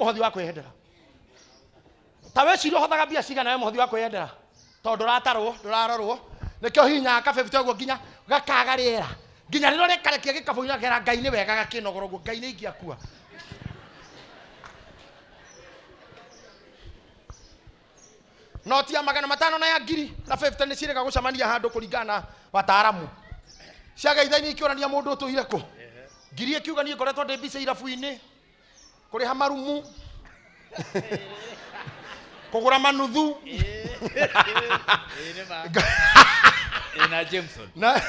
Mũhothi wa kwĩyendera. Ta wĩcirie ũhothaga mbia cigana we mũhothi wa kwĩyendera. Tondũ ndũratarwo, ndũrarorwo. Nĩkĩo hihinyaga ka 50 ũguo nginya gakaga rĩera. Nginya rĩrĩa ũrĩkarekia gĩkabũ-inĩ gakera Ngai nĩ wega gakĩnogora ũguo Ngai nĩ ingĩakua. Noti ya 500 na ya ngiri na 50 nĩ ciĩrĩga gũcemania handũ kũringana na wataaramu. Ciageithainie ikĩũrania mũndũ ũtũire kũ. Ngiri ĩkiuga niĩ ngoretwo ndĩ mbica irabu-inĩ kũrĩha marumu kũgũra manuthu Ĩĩ nĩ ma. Ĩĩ na Jameson. na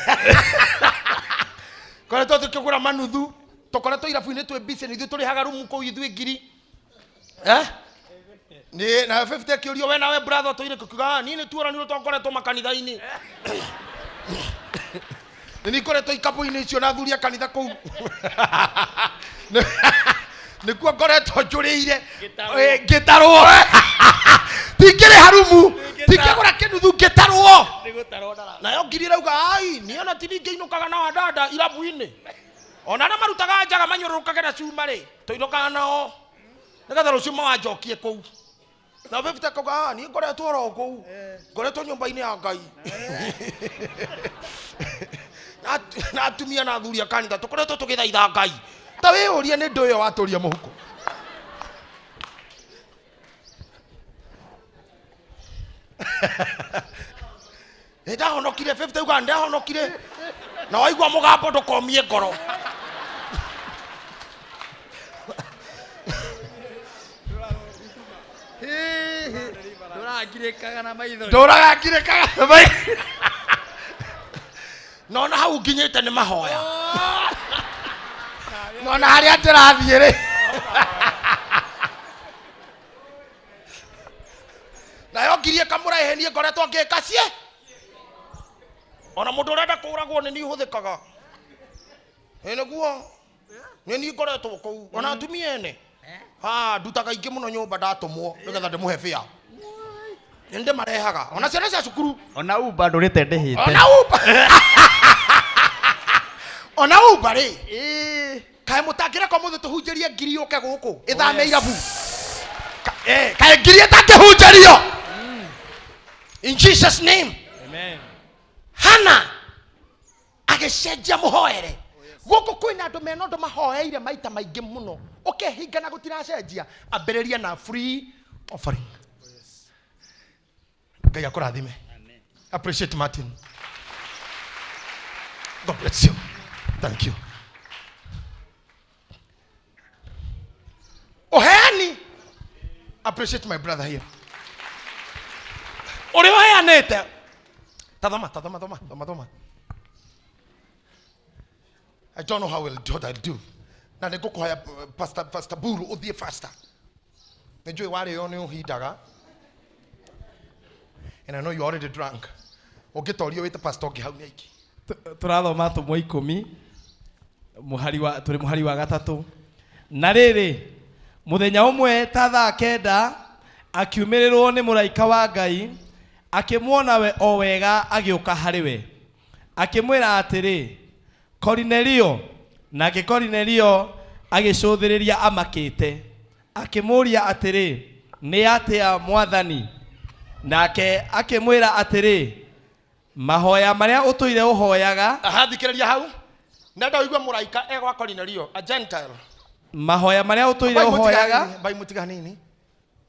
koretwo tũkĩgũra manuthu tũkoretwo irabu-inĩ twĩ busy nĩ ithuĩ tũrĩhaga rumu kũu ithuĩ ngiri eh? Nĩ na 50 akĩũrio we nawe brother ũtũire kũ?" Kiuga, "Ah, niĩ nĩ tuoranirwo twakoretwo makanitha-inĩ nĩ niĩ ngoretwo ikabũ-inĩ icio na athuri a kanitha kũu nĩkuo ngoretwo njũrĩire Ngĩtarwo. Eh, ngĩtarwo tingĩrĩha rumu tingĩgũra kĩnuthu ngĩtarwo Nĩ gũtarwo ndara. nayo ngiri ĩrauga ai niĩ ona ti ningĩinũkaga na wadada irabu-inĩ ona arĩa marutaga njaga manyũrũrũkage na cuma rĩ tũinũkaga nao nĩgetha rũciũ mawanjokie kũu na fifty akauga "Ah, niĩ ngoretwo oro kũu ngoretwo nyũmba-inĩ ya ngai Na- na atumia na athuri a kanitha tũkoretwo tũgĩthaitha ngai ta wĩyũrie nĩ ndũ ĩyo watũria mũhuko Nĩ ndahonokire 50 uga ndahonokire na waigua mũgambo ndũkomie ngoro Ndũrangirĩkaga na maitho. ndũraga ngirĩkaga nona hau nginyĩte nĩ mahoya nona harĩa ndĩrathiĩ rĩ nayo ngiri ĩkamũrehe niĩ ngoretwo ngĩka ciĩ ona mũndũ ũrenda kũragwo nĩ niĩ hũthĩkaga ĩ nĩguo nĩ niĩ ngoretwo kũu ona atumia ene ha ndutaga ingĩ mũno nyũmba ndatũmwo nĩgetha ndĩmũhe bĩa nĩ ndĩmarehaga ona ciana cia cukuru Ona Uber ndũrĩte ndĩhĩte. ona uba ona uba rĩ Ĩĩ. kaĩ mũtangĩreka ũmũthĩ tũhunjĩrie ngiri yũke gũkũ ĩthame irabu kaĩ ngiri ĩtangĩhunjĩrio in jesus name Amen. hana agĩcenjia mũhoere gũkũ kwĩna andũ mena ũndũ mahoeire maita maingĩ mũno ũkehinga na gũtiracenjia ambĩrĩria na free offering ngai akũrathime appreciate martin god bless you thank you ũheani appreciate my brother here ũrĩa ũheanĩte tathoma tathoma thoma thoma thoma I don't know how I'll do what I'll do. Na nĩ ngũkũhoya Pastor, Pastor Buru ũthiĩ faster. Nĩ njũĩ warĩo nĩ ũhindaga. And I know you already drunk. Ũngĩtorio wĩte pastor ũngĩ hau nĩ aingĩ. Tũrathoma atũmwo ikũmi mũhari wa tũrĩ mũhari wa gatatũ na rĩrĩ mũthenya ũmwe ta thaa kenda akiumĩrĩrwo nĩ mũraika wa ngai akĩmuona we o wega agĩũka harĩ we akĩmwĩra atĩrĩ korinelio nake korinelio agĩcũthĩrĩria amakĩte akĩmũũria atĩrĩ nĩ atĩa mwathani nake akĩmwĩra atĩrĩ mahoya marĩa ũtũire ũhoyaga Aha, thikĩrĩria hau. Ndenda ũigue mũraika e gwa Korinelio, a Gentile. mahoya marĩa ũtũire Bai mũtiga ũhoyaga hanini, bai mũtiga hanini.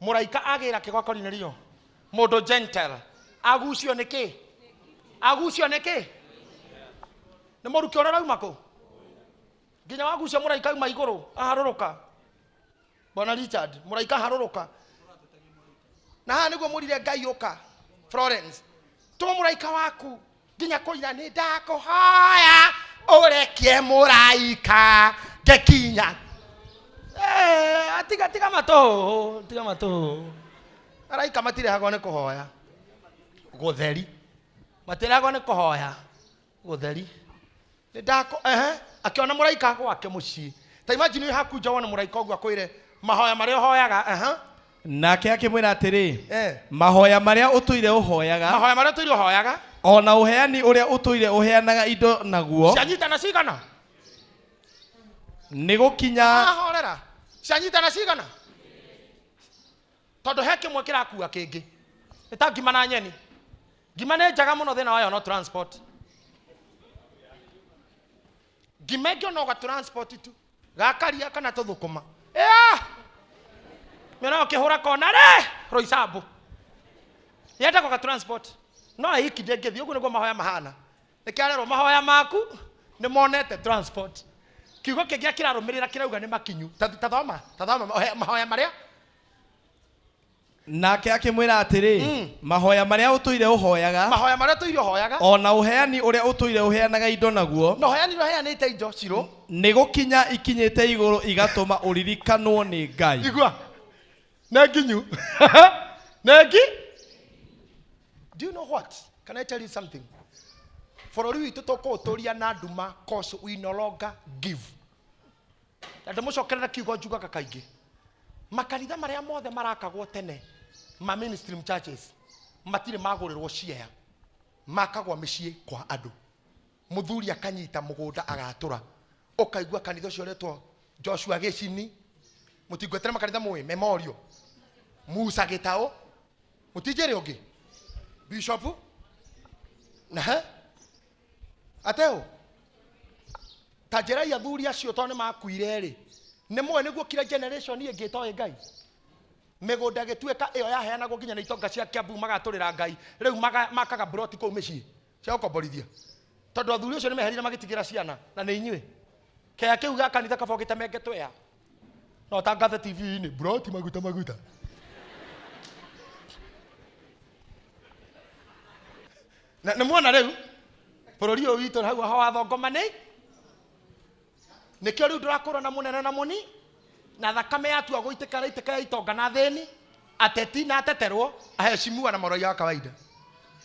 Mũraika agĩra kĩ gwa Korinelio? Mũndũ Gentile. Agucio nĩ kĩ? Agucio nĩ kĩ? Nĩ mũrukĩ ũrĩa ũrauma kũ? Nginya wagucia mũraika auma igũrũ, aharũrũka. Bwana Richard, mũraika harũrũka. Na haha nĩguo mũrire Ngai ũka. Florence. Tũma mũraika waku nginya kũina nĩ ndakũhoya ũrekie mũraika ngekinya. Eh, tiga tiga matũhũhũ, tiga matũhũhũ. Araika matirehagwo nĩ kũhoya. Gũtheri. Matirehagwo nĩ kũhoya. Gũtheri. Nĩ ndakũ ehe akĩona mũraika gwake mũciĩ. Ta imagine wĩ haku nja wone mũraika ũguo akwĩre mahoya marĩa ũhoyaga ehe. Nake akĩmwĩra atĩrĩ Eh. mahoya marĩa ũtũire ũhoyaga Mahoya marĩa ũtũire ũhoyaga ona ũheani ũrĩa ũtũire ũheanaga indo naguo cianyitana cigana? nĩ gũkinya Ahorera. Cianyitana cigana? Tondũ he kĩmwe kĩrakua kĩngĩ. Nĩ ta ngima na nyeni. Ngima nĩ njega mũno thĩna wayo no transport. Ngima ĩngĩ ona ũga transport tu. Gakaria kana tũthũkũma. Ĩa! Mĩona ũkĩhũra kona rĩ, Roysambu. Yendagwo ga transport. No ĩiki ndĩngĩthiĩ, ũguo nĩguo mahoya mahana. Nĩkĩo arerwo mahoya maku nĩ monete transport. Kiugo kĩngĩ kĩrarũmĩrĩra kĩrauga nĩ makinyu. Ta ta thoma, ta thoma mahoya marĩa. Nake akĩmwĩra atĩrĩ, mahoya marĩa ũtũire ũhoyaga, Mahoya marĩa ũtũire ũhoyaga, ona ũheani ũrĩa ũtũire ũheanaga indo naguo, na ũheani ũrĩa ũheanĩte indo cirũ, nĩ gũkinya ikinyĩte igũrũ igatũma ũririkanwo nĩ Ngai. Igua. Nĩ nginyu. Nĩ ngi. Do you know what? Can I tell you something? Bũrũri witũ tũkũũtũria na nduma cause we no longer give. Na ndĩmũcokerera kiugo njugaga kaingĩ. Makanitha marĩa mothe marakagwo tene ma mainstream churches matirĩ magũrĩrwo share, makagwo mĩciĩ kwa andũ. Mũthuri akanyita mũgũnda agatũra, ũkaigua kanitha ũcio ũretwo Joshua Gĩcini, mũtingwetere makanitha mũĩ, Memorial, Musa Gĩtaũ, mũtinjĩre ũngĩ, Bishop na he ateo ta njĩrai athuri acio tondũ nĩ makuire rĩ, nĩ mũĩ nĩguo kira generation ĩngĩ ĩtoĩ Ngai. Mĩgũnda ĩgĩtuĩka ĩyo yaheanagwo nginya nĩ itonga cia Kiambu magatũrĩra Ngai, rĩu makaga broti kũu mĩciĩ cia gũkomborithia, tondũ athuri acio nĩ meherire magĩtigĩra ciana na nĩ inyuĩ. Kĩaya kĩu gĩa kanitha kaba ũgĩtemenge twea, no tangathe TV-inĩ broti maguta maguta. Na nĩ muona rĩu bũrũri ũyũ witũ hau ho wathongoma nĩ nĩkĩo rĩu ndũrakũra na mũnene na mũni, na thakame yatua gũitĩka raitĩka ya itonga na thĩni, ateti na ateterwo, aheshimiwa na maroia wa kawaida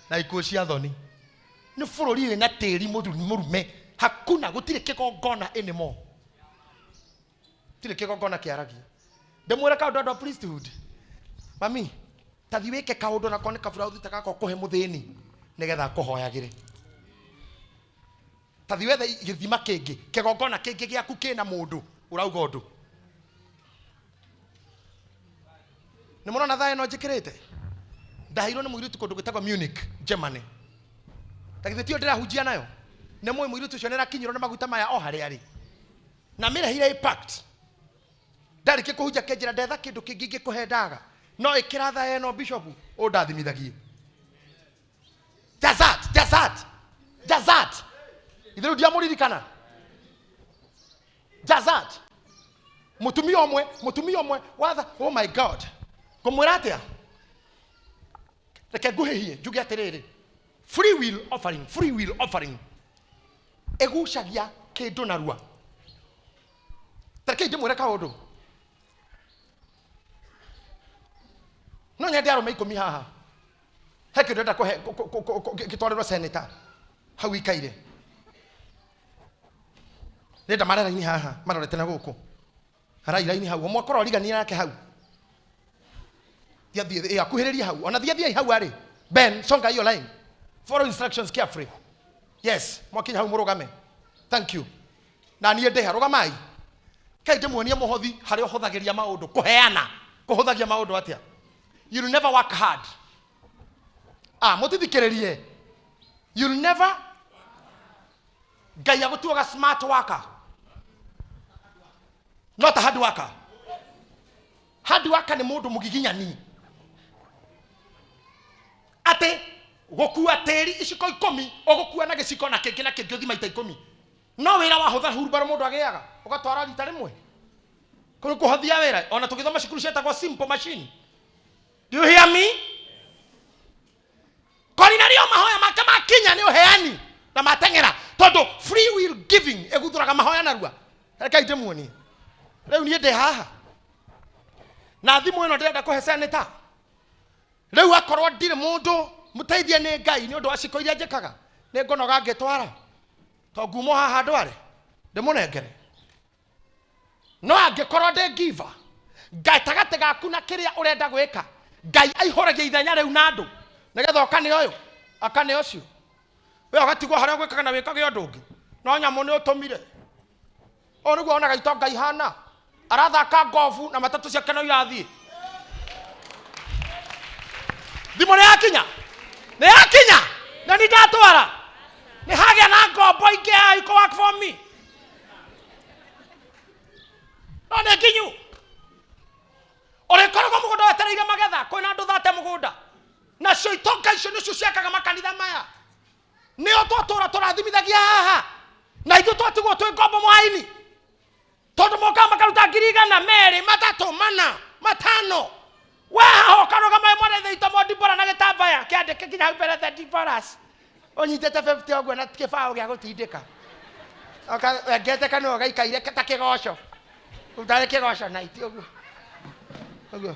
na ikuũ cia thoni. Nĩ bũrũri wĩna tĩri mũrume, hakuna gũtirĩ kĩgongona anymore, gũtirĩ kĩgongona kĩaragia. Ndĩmwĩre kaũndũ andũ a priesthood, mami tathi wĩke kaũndũ nako nĩ kabura ũthite gako kũhe mũthĩni nĩgetha akũhoyagĩre. Tathi wethe gĩthima kĩngĩ, kĩgongona kĩngĩ gĩaku kĩna mũndũ ũrauga ũndũ. Nĩ mũrona thaa ĩno njĩkĩrĩte? Ndaheirwo nĩ mũirĩtu kũndũ gwĩtagwo Munich, Germany. Ta githĩ tiyo ndĩrahunjia nayo? Nĩ mũĩ mũirĩtu ũcio nĩarakinyĩrwo nĩ maguta maya o harĩa arĩ. Na mĩrehire impact. Ndarĩkia kũhunjia kĩnjĩra ndetha kĩndũ kĩngĩ ingĩkũhe ndaga. No ĩkĩra thaa ĩno bishop ũndathimithagie. Jazat, jazat, jazat. Ithe rĩu ndiamũririkana. Jazat. Mũtumia ũmwe, mũtumia ũmwe watha, oh my God. Ngũmwĩra atĩa? Reke nguhĩhie njuge atĩrĩrĩ. Free will offering, free will offering. Ĩgucagia kĩndũ narua. Reke ndĩmwĩre kaũndũ. No nyende arũme 10 haha. He kĩndũ ndĩrenda kũhe gĩtwarĩrwo senator hau ikaire. Ndĩrenda mare raini haha marorete na gũkũ. Arai raini hau, ũmwe akorwo arigania nake hau. Thiĩ, thiĩ, ĩ, akuhĩrĩrie hau. Ona thiĩ, thiĩ hau arĩ. Ben, songa hiyo line. Follow instructions carefully. Yes, mwakinya hau mũrũgame. Thank you. Na niĩ ndĩha, rũgamai. Kai ndĩmuonie mũhothi harĩa ũhũthagĩria maũndũ, kũheana. Kũhũthagia maũndũ atĩa? You'll never work hard. Mũtithikĩrĩrie. You'll never. Ngai agũtuaga smart worker. Not a hard worker. Hard worker nĩ mũndũ mũgiginyani. Atĩ gũkua tĩri iciko 10, ũgũkua na gĩciko na kĩngĩ na kĩngĩ ũthi maita 10. No wĩra wahũtha hurubaro mũndũ agĩaga, ũgatwara rita rĩmwe. Kũrĩ kũhũthia wĩra, ona tũgĩthoma cukuru cietagwo simple machine. Do you hear me? Korinelio mahoya make makinya nĩ ũheani na mateng'era, tondũ free will giving ĩguthũraga mahoya narua. Reke ndĩmuonie. Rĩu niĩ ndĩ haha na thimũ ĩno ndĩrenda kũhe senator. Rĩu akorwo ndirĩ mũndũ mũteithie nĩ Ngai nĩ ũndũ wa ciĩko iria njĩkaga, nĩ ngũnoga ngĩtwara, to ngumo haha ndware ndĩmũnengere. No angĩkorwo ndĩ giver, gatagatĩ gaku na kĩrĩa ũrenda gwĩka, Ngai aihũragia ithenya rĩu na andũ nĩgetha ũkane ũyũ akane ũcio, we ũgatigwo harĩa ũgwĩkaga na wĩkage ũndũ ũngĩ. No nyamũ nĩ ũtũmire. Ũũ nĩguo wonaga itonga ihana, arathaka ngobu na matatũ ciake no irathiĩ. Thimũ nĩ yakinya, nĩ yakinya, na nĩ ndatwara nĩ hagĩa na ngombo ingĩ ya iko work for me, no nĩ nginyu. Ũrĩkoragwo mũgũnda wetereire magetha, kwĩna andũ thate mũgũnda, nacio itonga icio nĩcio ciakaga makanitha maya. Nĩo twatũra tũrathimithagia haha, na ithuĩ twatigwo twĩ ngombo mwaini, tondũ mokaga makaruta 100,000, 2, 3, 4, 5. We haha ũkarũgama ĩmwe rĩthĩ itomo ndibora na gĩtambaya kĩandĩke nginya hau mbere the diboras, ũnyitĩte 50 ũguo na kĩbaũ gĩa gũtindĩka, wengete kanua ũgaikaire ta kĩgoco, ũtarĩ kĩgoco na iti ũguo ũguo,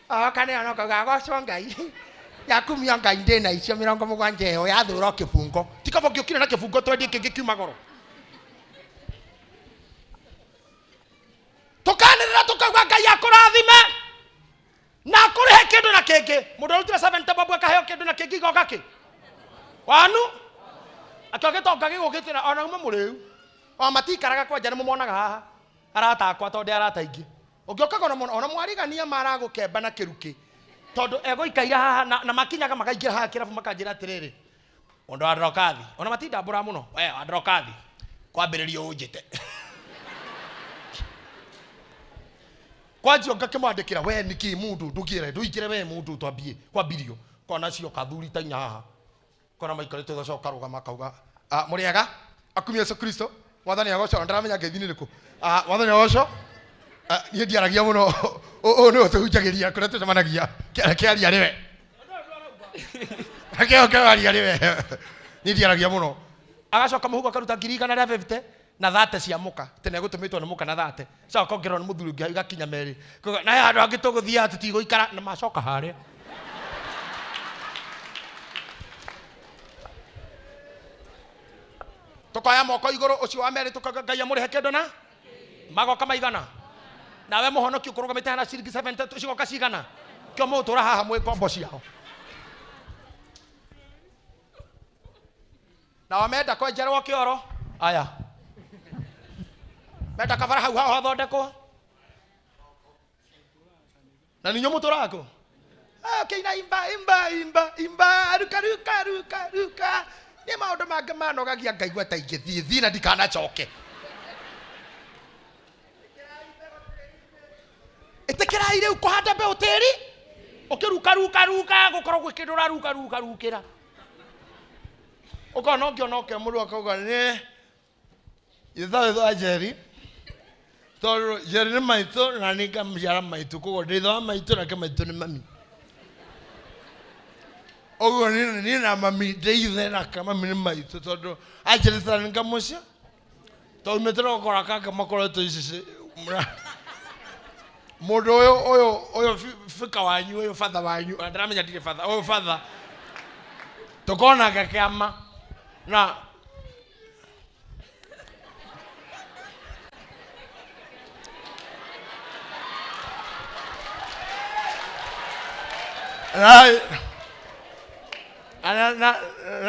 okaneana ũkauga agocwo Ngai yakumio Ngai ndĩna icio 70 ĩyo yathũra kĩbungo. Ti kaba ũngĩũkire na kĩbungo twendie kĩngĩ kiuma goro. Tũkanĩrĩra tũkauga Ngai akũrathime na akũrĩhe kĩndũ na kĩngĩ. Mũndũ arutire 70 bob akaheo kĩndũ na kĩngĩ igoka kĩ wanu akĩo gĩtonga gĩgũkĩte na ona uma mũrĩu o matikaraga kwanja, nĩ mũmonaga haha arata akwa, tondũ ndĩ arata aingĩ. Ũngĩũkaga ona mũno ona mwarigania maragũkemba na kĩrukĩ, tondũ egũikaire haha na makinyaga makaingĩra haha kĩrabu makanjĩra atĩrĩrĩ, mũndũ wa Ndorokathi, ona matindambũra mũno, we wa Ndorokathi kwambĩrĩria ũnjĩte kwanjia ngakĩmwandĩkĩra we nĩkĩ mũndũ ndũngĩre ndũingĩre we mũndũ twambie kwambirio kona cio kathuri ta inya haha kona maikarĩte gacoka rũgama akauga mũrĩega akumia Yesu Kristo mwathani agocwo, ndaramenya ngeithi nĩ ĩrĩkũ, mwathani agocwo, niĩ ndiaragia mũno, ũyũ nĩwe tũhunjagĩria kũrĩa tũcemanagia, kĩaria nĩwe, kĩo kĩaria nĩwe, niĩ ndiaragia mũno. Agacoka mũhuko akaruta 150,000 na thate cia mũka, tene egũtũmĩtwo nĩ mũka na thate, coka ongererwo nĩ mũthuri ũngĩ igakinya merĩ, na he handũ hangĩ tũgũthiaga tũtigũikara, na macoka harĩa. Tũkoya moko igũrũ ũcio wa merĩ tũkauga Ngai amũrĩhe kĩndũ na magoka maigana, nawe mũhonoki ũkũrũgamĩte na ciringi 70 cigoka cigana, kĩo mũgũtũra haha mwĩ ngombo ciao. Nao menda kwenjerwo kĩoro aya, menda kabara hau hao hathondekwo, na ninyo mũtũraga kũ? Kĩina imba imba imba imba ruka ruka ruka ruka, nĩ maũndũ mangĩ manogagia ngaigua ta ingĩthiĩ thiĩ na ndikanacoke. Ĩtĩkĩrai rĩu kũhanda mbeũ tĩri ũkĩruka ruka ruka, gũkorwo gwĩ kĩndũ ũraruka ruka rukĩra, ũkona ũngĩona ũke mũndũ akauga nĩ ithe wa Njeri, tondũ Njeri nĩ maitũ na niĩ ngamũciara maitũ, koguo ndĩ ithe wa maitũ nake maitũ nĩ mami, ũguo niĩ na mami ndĩ ithe nake mami nĩ maitũ, tondũ anjĩrĩte nĩ ngamũcia, tondũ mĩtĩra ũkora kanga makoretwo ici mũndũ ũyũ ũyũ ũyũ bika wanyu ũyũ batha wanyu, na ndĩramenya ndirĩ batha, ũyũ batha tũkonake kĩama na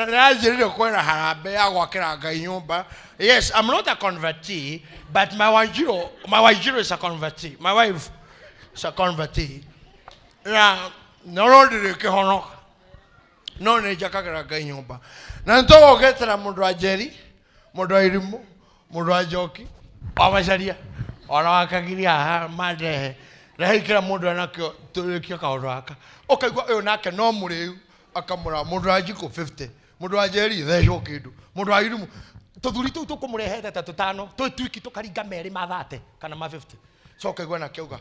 nanjĩrire kwĩna harambee ya gwakĩra Ngai nyũmba. Yes, I'm not a convertee, but my Wanjiru is a convertee. My wife is a convertee. Na no ndirĩ kĩhonoka, no nĩ njakagĩra Ngai nyũmba. Na nĩ tũgũkĩtĩra mũndũ wa Njeri, mũndũ wa Irimũ, mũndũ wa Njoki, wa Macaria, ona wa Kagiria haha mandehe. Rehei kĩrĩa mũndũ enakĩo tũrĩkie kaũndũ gaka. Ũkaigua ũyũ nake no mũrĩu akamũra mũndũ wa Njikũ 50, mũndũ wa Njeri thecwo kĩndũ, mũndũ wa Irimũ. Tũthuri tũu tũkũmũrehete ta tũtano, twĩ twiki tũkaringa merĩ ma 30 kana ma 50. Coka igua nake auga,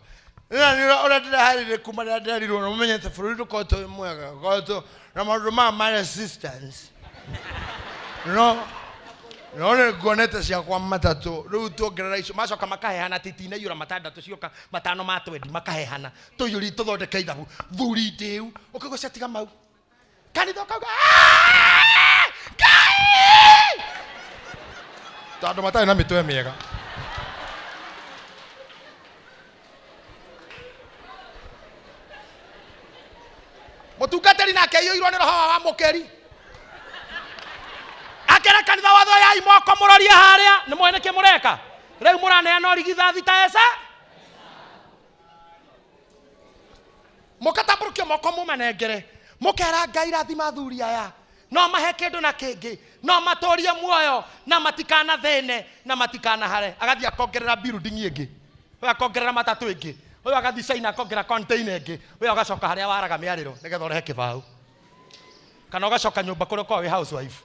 ũrĩa ndĩraharĩrĩria kuma rĩrĩa nderirwo, na mũmenyete bũrũri ndũkoretwo wĩ mwega, ũkoretwo na maũndũ maya ma resistance. No nĩ nguonete ciakwa matatũ, rĩu tuongerera icio, macoka makahehana atĩ itinaiyũra matandatũ, cioka matano ma twendi makahehana, tũiyũri tũthondeke ithabu, thuri ndĩu, ũkaigua ciatiga mau. Kanitha ũkauga, Ngai! Tondũ matarĩ na mĩtwe mĩega. Mũtungatĩri nake aiyũirwo nĩ roho wa wamũkĩri, akĩra kanitha watho yai moko mũrorie harĩa, nĩ mũĩ nĩkĩ mũreka rĩu, mũraneana ũrigithathi ta esa, mũkatambũrũkia moko mũmanengere, Mũkera Ngai rathima athuri aya, no mahe kĩndũ na kĩngĩ, no matũrie muoyo na matikanathĩne na matikanahare. Agathiĩ akongerera building ĩngĩ, ũyũ akongerera matatũ ĩngĩ, ũyũ agathiĩ China akongerera container ĩngĩ, ũyũ agacoka harĩa waraga mĩarĩro nĩgetha ũrehe kĩbaũ, kana ũgacoka nyũmba kũrĩa ũkoragwo wĩ housewife,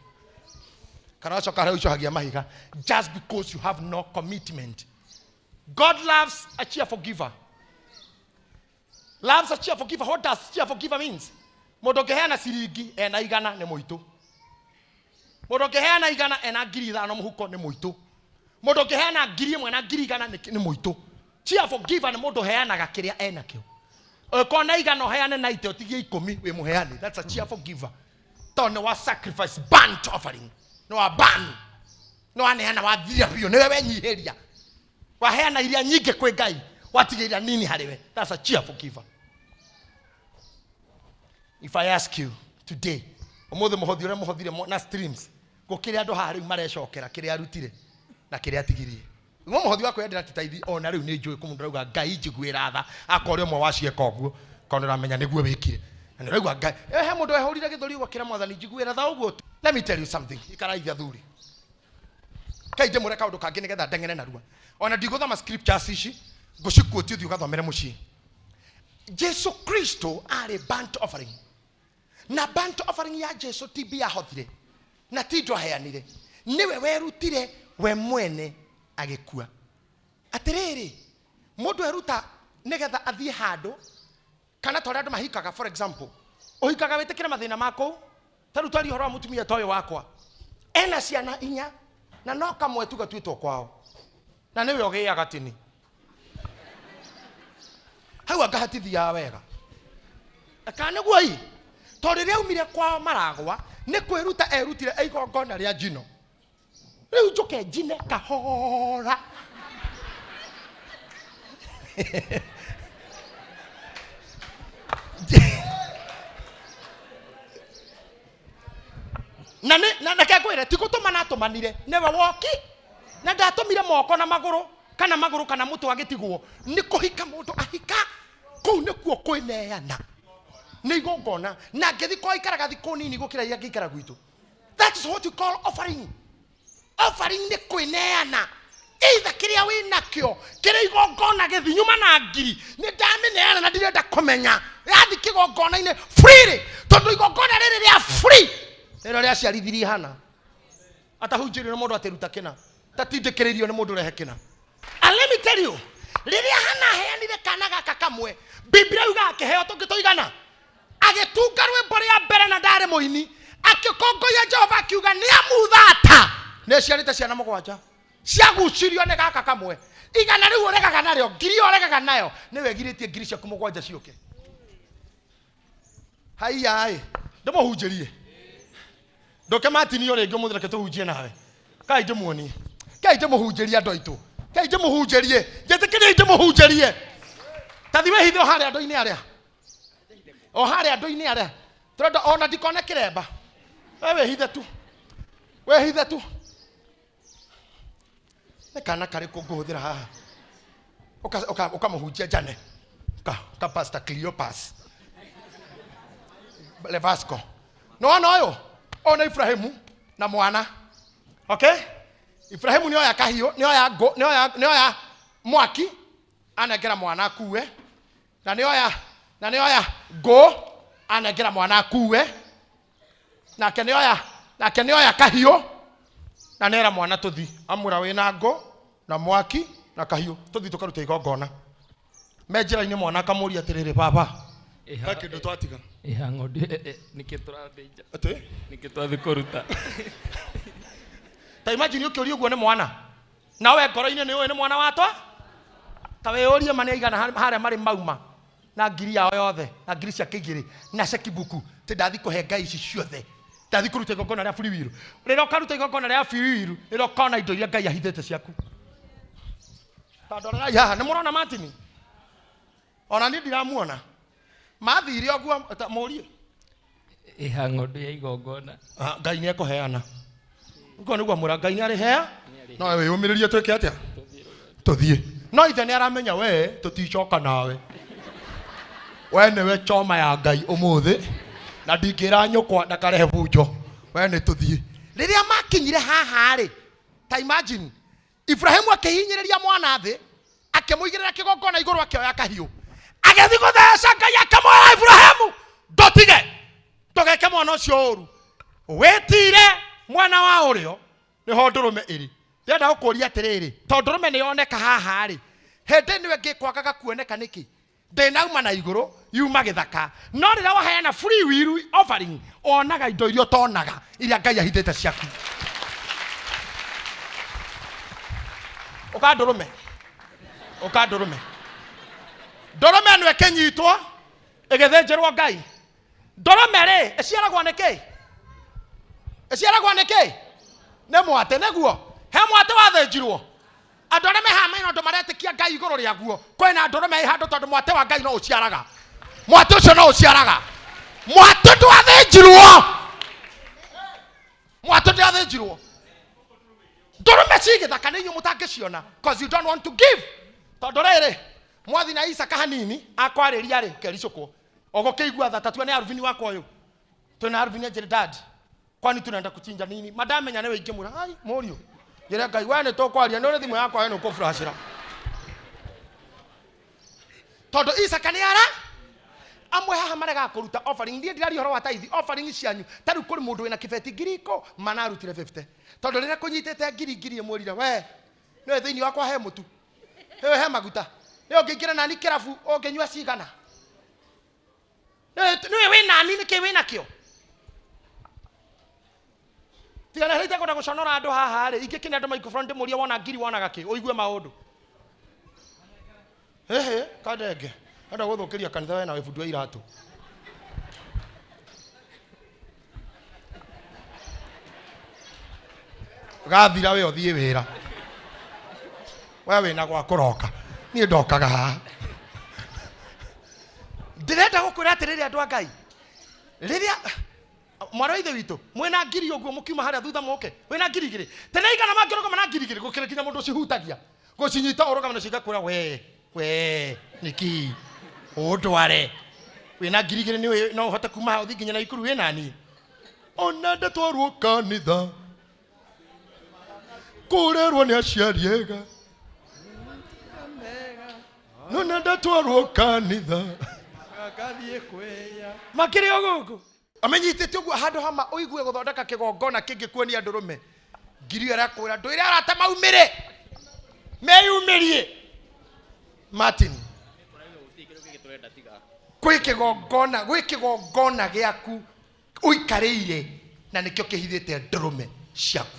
kana ũgacoka harĩa ũicũhagia mahiga, just because you have no commitment. God loves a cheerful giver. Loves a cheerful giver. What does cheerful giver means? Mũndũ ũngĩheana ciringi ena igana nĩ mũitũ. Mũndũ ũngĩheana igana ena 5,000 mũhuko nĩ mũitũ. Mũndũ ũngĩheana 1,000 na 100,000 nĩ mũitũ. Cheerful giver nĩ mũndũ ũheanaga kĩrĩa enakĩo. Ũngĩkorwo na igana ũheane na ite ũtigie 10 wĩ mũheani. That's a cheerful giver. Tondũ nĩ wa sacrifice, burnt offering. Nĩ wa burn. Nĩ waneana wathira biũ, nĩwe wenyihĩria. Waheana iria nyingĩ kwĩ Ngai, watiga iria nini harĩ we. That's a cheerful giver. If I ask you today, ũmũthĩ mũhothi ũrĩa mũhothire na streams, gũkĩrĩ andũ haha rĩu marecokera kĩrĩa arutire na kĩrĩa atigirie. Ũmwe mũhothi wa kwĩyendera ti taithi, ona rĩu nĩ njũĩ kũmũndũ arauga Ngai njiguĩra tha, akorwo ũrĩa ũmwe wa cieka ũguo, korwo nĩ ũramenya nĩguo wĩkire. Na nĩ ũraigua Ngai, he mũndũ wehũrire gĩthũri ũguo akĩra Mwathani njiguĩra tha ũguo tu. Let me tell you something, ikarai athuri. Kai ndĩmũre kaũndũ kangĩ nĩgetha ndeng'ere narua. Ona ndigũthoma scriptures ici, ngũcikuotie ũthiĩ ũgathomere mũciĩ. Jesu Kristo arĩ burnt offering. Na burnt offering ya Jesu ti mbia ahothire, na ti indo aheanire. Nĩwe werutire we mwene agĩkua. Atĩrĩrĩ, mũndũ eruta nĩgetha athiĩ handũ, kana ta ũrĩa andũ mahikaga, for example, ũhikaga wĩtĩkĩre mathĩna ma kũu. Ta rĩu twaria ũhoro wa mũtumia ta ũyũ wakwa, ena ciana inya na no kamwe tu gatuĩtwo kwao, na nĩwe ũgĩaga tini. Hau anga hatithiaga wega. Kana nĩguo ĩ? Tondũ rĩrĩa aumire kwao maragwa, nĩ kwĩruta erutire igongona rĩa njino. Rĩu njũke njine kahora. Na nĩ, na, reke ngwĩre, ti gũtũmana atũmanire, nĩwe woki. Na ndatũmire moko na magũrũ, kana magũrũ kana mũtwe agĩtigwo. Nĩ kũhika mũndũ ahika, kũu nĩkuo kwĩneana. Nĩ igongona. Na ngĩthiĩ kwa ikaraga thikũ nini gũkĩra iria ngĩikara gwitũ. That is what you call offering. Offering nĩ kwĩneana. Either kĩrĩa wĩnakĩo, kĩrĩa igongona gĩthiĩ nyuma na ngiri, nĩ ndamĩneana na ndirenda kũmenya. Yathi kĩgongona-inĩ freely, tondũ igongona rĩrĩ rĩa free nĩrĩo rĩaciarithirie Hana. Atahunjĩirio nĩ mũndũ atĩruta kĩna, tatindĩkĩrĩirio nĩ mũndũ ũrehe kĩna. And let me tell you, rĩrĩa Hana aheanire kana gaka kamwe, Biblia yugaga akĩheo tũngĩ tũigana. Agĩtunga rwĩmbo rĩa mbere na ndarĩ mũini, akĩkongoia Jehova akiuga nĩ amuthata. Nĩ aciarĩte ciana mũgwanja ciagucirio nĩ gaka kamwe. Igana rĩu ũregaga narĩo, ngiri ĩyo ũregaga nayo, nĩwe ĩgirĩtie ngiri ciaku mũgwanja ciũke. Haiya ĩ, ndĩmũhunjĩrie. Ndũke matinio rĩngĩ ũmũthĩ, reke tũhunjie nawe. Kai ndĩmuonie. Kai ndĩmũhunjĩrie andũ aitũ. Kai ndĩmũhunjĩrie. Njĩtĩkĩrie ndĩmũhunjĩrie. Ta thiĩ wĩhithe o harĩa andũ-inĩ arĩa. O harĩa andũ-inĩ arĩa. Tũrenda ona ndikone kĩremba. We wĩhithe tu. Wĩhithe tu. Nĩ kana karĩkũ ngũhũthĩra haha? Ũkamũhunjia Jane. Ka Pastor Cleopas. Levasco. Nĩ wona ũyũ? Ũyũ nĩ Ibrahimu na mwana. Okay? Ibrahimu nĩ oya kahiũ, nĩ oya ngũ, nĩ oya mwaki, anengera mwana akue. Na nĩ oya ngũ, anengera mwana akue. Nake nĩ oya kahiũ, na nera mwana tũthi. Amwĩra wĩna ngũ, na mwaki, na kahiũ, tũthi tũkarute igongona. Me njĩra-inĩ mwana akamũria atĩrĩrĩ, baba, he kĩndũ twatiga. Ĩha ng'ondu, nĩkĩ tũrathĩnja? Atĩ? Nĩkĩ twathiĩ kũruta? Ta imagine ũkĩũria ũguo nĩ mwana. Nawe ngoro-inĩ nĩ ũĩ nĩ mwana watwa? Ta wĩyũrie ma nĩ aigana harĩa marĩ mauma na ngiri yao yothe, na ngiri ciake igĩrĩ, na cekibuku. Atĩ ndathiĩ kũhe Ngai ici ciothe. Ndathiĩ kũruta igongona rĩa free will. Rĩrĩa ũkaruta igongona rĩa free will, rĩrĩa ũkona indo iria Ngai ahithĩte ciaku. Ta ndorerai haha, nĩ mũrona Martin? Ona niĩ ndiramuona. Mathire ũguo, ta mũrie. Ĩha ng'ondu ya igongona. Ngai nĩ ekũheana. Ũguo nĩguo amwĩra, Ngai nĩ arĩhea? No wĩyũmĩrĩrie twĩke atĩa? Tũthiĩ. No ithe nĩ aramenya we tũticoka nawe. We nĩwe choma ya Ngai ũmũthĩ. Na ndingĩra nyũkwa ndakarehe bunjo. We nĩ tũthiĩ. Rĩrĩa makinyire haha rĩ, ta imagine Ibrahimu akĩhinyĩrĩria mwana thĩ, akĩmũigĩrĩra kĩgongona igũrũ, akĩoya kahiũ, agĩthiĩ gũtheca. Ngai akĩmwĩra, Ibrahimu, ndũtige, ndũgeke mwana ũcio ũru, wĩtire mwena wa ũrĩo nĩho ndũrũme ĩrĩ. Ndĩrenda gũkũria atĩrĩrĩ, tondũ ndũrũme nĩ yoneka haha rĩ, hĩndĩ ĩno ĩngĩ kwagaga kuoneka nĩkĩ? Ndĩnauma na igũrũ yuma gĩthaka. No rĩrĩa waheana free will offering, wonaga indo iria ũtonaga, iria Ngai ahithĩte ciaku. Ũka ndũrũme, ũka ndũrũme. Ndũrũme ĩno ĩkĩnyitwo ĩgĩthĩnjĩrwo Ngai. Ndũrũme rĩ, ĩciaragwo nĩ kĩ? Ĩciaragwo nĩ kĩ? Nĩ mwatĩ. Nĩguo he mwatĩ wathĩnjirwo. Andũ arĩa mehaha mena ũndũ maretĩkia Ngai igũrũ rĩaguo, kwĩna ndũrũme ĩ handũ, tondũ mwatĩ wa Ngai no ũciaraga. Mwatĩ ũcio no ũciaraga. Mwatĩ ndwathĩnjirwo, mwatĩ ndwathĩnjirwo. Ndũrũme ci gĩthaka, nĩ inyuĩ mũtangĩciona cause you don't want to give. Tondũ rĩrĩ mwathi na Isaka hanini akwarĩria rĩ, kericũkwo ũgũkĩigua tha tatua nĩ Aruvini wakwa ũyũ twĩna Aruvini. Anjĩre, "Dad, kwani tunaenda kuchinja nini?" Madamenya nĩwe ingĩmwĩra, "Ai mũriũ," njĩre, "Ngai we nĩ tũkwaria, nĩ ũrĩ thimũ yakwa, we nĩ ũkũflashĩra." Tondũ Isaka nĩ ara amwe haha maregaga kũruta offering. Niĩ ndiraria ũhoro wa tithe offering cianyu. Ta rĩu kũrĩ mũndũ wĩna kĩbeti 10,000, manarutire 50, tondũ rĩrĩa kũnyitĩte 1000 ĩmwĩrire, "We nĩwe thĩinĩ wakwa he mũtu, nĩwe he maguta, nĩwe ũngĩingĩra nani kĩrabu, ũngĩnyua cigana, nĩwe wĩ nani, nĩkĩ wĩ nakĩo?" Tigana rĩu, itekwenda gũconora andũ haha rĩ, ingĩkinya andũ microphone ndĩmũrie, wona ngiri wonaga kĩ? Ũigue maũndũ. Ĩhĩ kandenge enda gũthũkĩria kanitha, we na wĩbundi wa iratũ. Gathira we ũthiĩ wĩra, we wĩna gwa kũroka, niĩ ndokaga haha. Ndĩrenda gũkwĩra atĩrĩrĩ, andũ a Ngai, rĩrĩa mwana wa ithe witũ mwĩna ngiri ũguo mũkiuma harĩa thutha mũke wĩna 2,000, tene igana mangĩrũgama na 2,000 gũkĩrĩ nginya mũndũ ũcihutagia gũcinyita, ũrũgama na cigakwĩra, "We, we nĩkĩ ũndware wĩna 2,000? Nĩ no ũhote kuma haha ũthiĩ nginya Naikuru wĩna niĩ?" Ona ndatwarwo kanitha kũrerwo nĩ aciari ega, nona ndatwarwo kanitha. Ngathiĩ kwĩya. Makĩrĩ o gũkũ amenyitĩte ũguo handũ hama ũigue gũthondeka kĩgongona kĩngĩkuonia ndũrũme ngiri ĩyo. Ĩrakwĩra ndwĩre arata maumĩre, meyumĩrie. Martin, kwĩ kĩgongona, gwĩ kĩgongona gĩaku ũikarĩire, na nĩkĩo kĩhithĩte ndũrũme ciaku.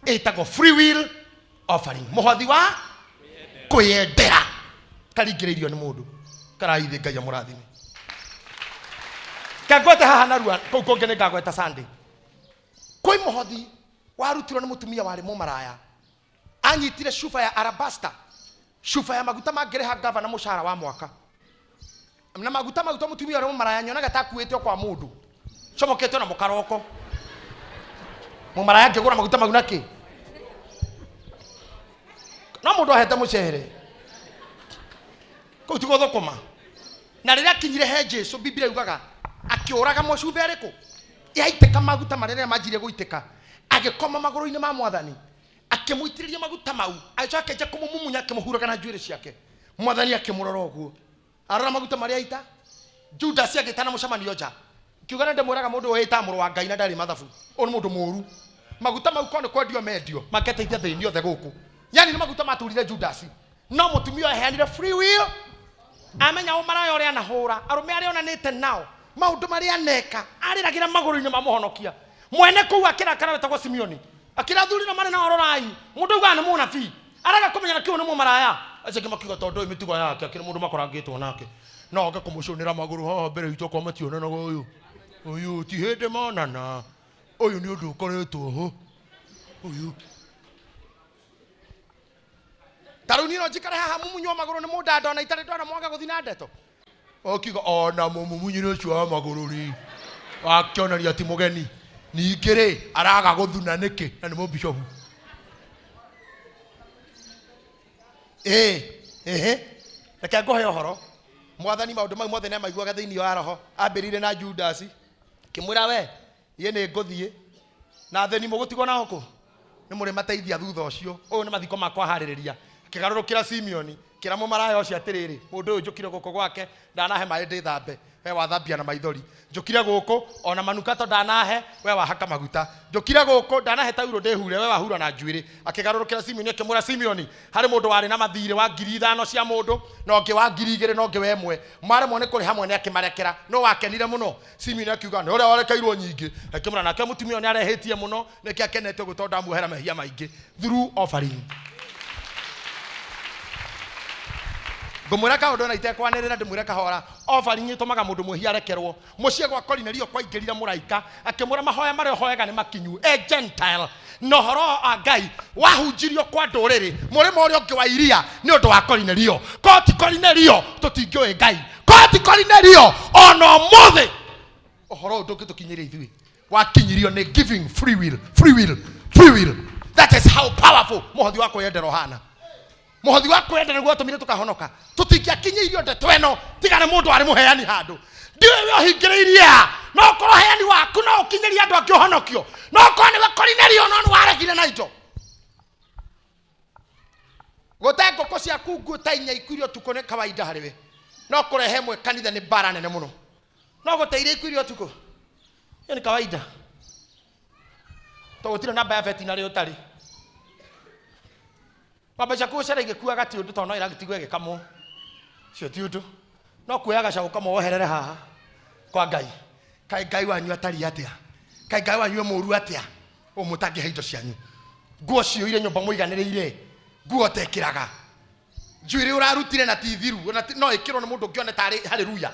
Ĩtagwo free will offering, mũhothi wa kwĩyendera, karingĩrĩirio nĩ mũndũ karaithĩ. Ngai amũrathime. Kangwete haha narua, kũu kũngĩ nĩ ngagweta Sunday. Kwĩ mũhothi warutirwo nĩ mũtumia warĩ mũmaraya. Anyitire cuba ya alabasta, cuba ya maguta mangĩrĩha gavana mũcara wa mwaka. Na maguta mau to mũtumia ũrĩa mũmaraya nyonaga ta akuĩte o kwa mũndũ comoketwo na mũkaroko. Mũmaraya angĩgũra maguta mau nakĩ? No mũndũ ahete mũcere kũu ti gũthũkũma. Na rĩrĩa akinyire he Jesu, Biblia yugaga akĩũraga mũcuba ĩrĩkũ yaitĩka maguta marĩa rĩrĩa manjirie gũitĩka, agĩkoma magũrũ-inĩ ma Mwathani, akĩmũitĩrĩria maguta mau, agĩcoka akĩanjia kũmũmumunya, akĩmũhuraga na njuĩrĩ ciake. Mwathani akĩmũrora ũguo, arora maguta marĩa aita. Judas agĩtana mũcemanio nja, kiuga, "Na ndĩmwĩraga, mũndũ ũyũ ĩtaga mũrũ wa Ngai na ndarĩ mathabu. Ũyũ nĩ mũndũ mũũru. Maguta mau korwo nĩ kwendio mendio, mangĩteithia thĩni othe gũkũ." Yani nĩ maguta maturire Judas. No mũtumia ũyũ aheanire free will. Amenya ũmaraya ũrĩa anahũra arũme arĩa onanĩte nao, maũndũ marĩa aneka, arĩragĩra magũrũ-inĩ ma mũhonokia mwene kũu. Akĩrakara, wetagwo Simeoni, akĩra athuri na marĩ nao, "Rorai, mũndũ augaga nĩ mũnabii, arega kũmenya na kĩu nĩ mũmaraya." Acio angĩ makiuga, "Tondũ ũyũ mĩtugo yake, akĩrĩ mũndũ makorangĩtwo nake, no oke kũmũcũnĩra magũrũ haha mbere itũ okorwo mationanaga. Ũyũ ũyũ ti hĩndĩ monana, ũyũ nĩ ũndũ ũkoretwo ho ũyũ." Ta rĩu niĩ no njikare haha mumunywo magũrũ nĩ mũndanda ona itarĩ ndona mwage gũthiĩ na ndeto, ũkiuga ona mũmumunyire ũcio wa magũrũ rĩ, wakĩonania ti mũgeni. Ningĩ rĩ, araga gũthuna nĩkĩ na nĩ mũbishobu? Ĩĩ, ĩhĩ, reke ngũhe ũhoro. Mwathani maũndũ mau mothe nĩamaiguaga thĩinĩ wa roho. Ambĩrĩire na Judasi, kĩmwĩra we, niĩ nĩ ngũthiĩ na athĩni mũgũtigwo nao kũ? Nĩ mũrĩmateithia thutha ũcio. Ũyũ nĩ mathiko makwa harĩrĩria. Akĩgarũrũkĩra Simeoni, kĩra mũmaraya ũcio atĩrĩrĩ, mũndũ ũyũ njũkire gũkũ gwake, ndanahe maĩ ndĩthambe, we wathambia na maithori. Njũkire gũkũ, ona manukato ndanahe, we wahaka maguta. Njũkire gũkũ, ndanahe taurũ ndĩhure, we wahura na njuĩrĩ. Akĩgarũrũkĩra Simeoni akĩmwĩra, Simeoni, harĩ mũndũ warĩ na mathirĩ wa 5,000 cia mũndũ, na ũngĩ wa 2,000, na ũngĩ wa 1. Maremwo nĩ kũrĩha mwene akĩmarekera. No wakenire mũno? Simeoni akiuga, nĩ ũrĩa warekeirwo nyingĩ. Akĩmwĩra, nake mũtumia ũyũ nĩarehĩtie mũno, nĩkĩo akenete ũguo tondũ ndamuohera mehia maingĩ. Through offering. Ngũmwĩra kaũndũ na itekwanĩrĩra, ndĩmwĩre kahora. Offering ĩtũmaga mũndũ mwĩhia arekerwo. Mũciĩ gwa Korinelio kwaingĩrire mũraika akĩmwĩra mahoya marĩa ũhoyaga nĩ makinyu, e Gentile, na ũhoro wa Ngai wahunjirio kwa ndũrĩrĩ mũrĩmo ũrĩa ũngĩ wa iria nĩ ũndũ wa Korinelio. Korwo ti Korinelio tũtingĩũĩ Ngai. Korwo ti Korinelio ona ũmũthĩ ũhoro ũyũ ndũngĩtũkinyĩria ithuĩ. Wakinyirio nĩ giving free will, free will, free will. That is how powerful mũhothi wa kwĩyendera ũhana. Mũhothi wa kwĩyendera nĩguo watũmire tũkahonoka. Tũtingĩakinyĩirio ndeto ĩno tiga nĩ mũndũ arĩ mũheani handũ. Ndiũĩ we ũhingĩrĩirie ha, no ũkorwo ũheani waku no ũkinyĩrie andũ angĩ ũhonokio. No ũkorwo nĩwe Korinelio no nĩ waregire na indo. Gũte ngũkũ ciaku nguũ ta inya ikuire ũtukũ nĩ kawaida harĩ we, no kũrehe ĩmwe kanitha nĩ mbara nene mũno. No gũte iria ikuire ũtukũ hiyo ni kawaida, to gũtirĩ namba ya veterinary ũtarĩ. Ng'ombe ciaku gũcera igĩkuaga ti ũndũ, tondũ no ĩragĩtigwo ĩgĩkamwo, cio ti ũndũ. No kuoya gacaũ kamwe woherere haha kwa Ngai. Kaĩ Ngai wanyu atariĩ atĩa? Kaĩ Ngai wanyu e mũũru atĩa? Ũũ mũtangĩhe indo cianyu. Nguo ciyũire nyũmba mũiganĩrĩire, nguo ũtekĩraga. Njuĩrĩ ũrarutire na ti thiru, na no ĩkĩrwo nĩ mũndũ ũngĩ one tarĩ haleluya.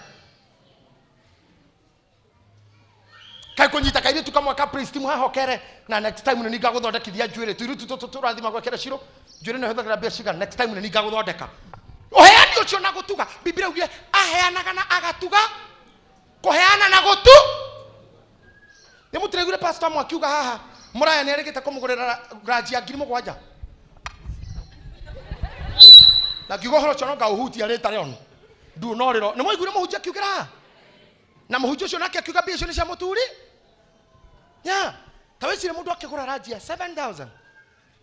Kaĩ kũnyita kairĩtu kamwe ka praise team haha ũkere na next time nĩ ningagũthondekithia njuĩrĩ. Tũirĩtu tũtũ tũrathima gwekĩra cirũ, njuĩrĩ nĩ hũthagĩra mbia cigana, next time nĩ ningagũthondeka. Ũheani ũcio na gũtuga, Biblia ugire aheanaga na agatuga, kũheana na gũtu. Nĩ mũtiraiguire pastor amwe akiuga haha mũraya nĩ arĩgĩte kũmũgũrĩra ranji ya 7,000. Na ngiuga ũhoro ũcio no ngaũhutia rĩta rĩonu. Nduonorĩro. Nĩ mwaiguire mũhunjia akiugĩra haha? Na mũhunjia ũcio nake akiuga mbia icio nĩ cia mũturi. Yeah. Ta wĩcirie mũndũ akĩgũra ranji ya 7,000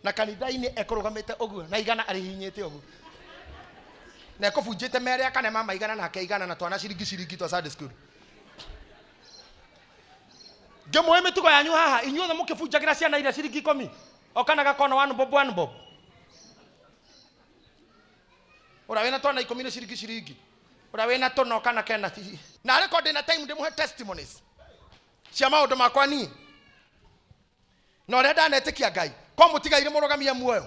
na kanitha-inĩ ekũrũgamĩte ũguo na igana arĩhihinyĩte ũguo na ekũbunjĩte merĩ akane mama igana nake igana na twana ciringi ciringi twa Sunday school. Ngĩmũĩ mĩtugo yanyu haha inyuothe mũkĩbunjagĩra ciana iria ciringi 10 o kana gakona 1 bob 1 bob. Ũrĩa wĩna twana 10 nĩ ciringi ciringi, ũrĩa wĩna tũna kana kena na arĩ korwo ndĩna time ndĩmũhe testimonies cia maũndũ makwa niĩ na ũrĩa ndanetĩkia Ngai. Ko mũtigaire mũrũgamie muoyo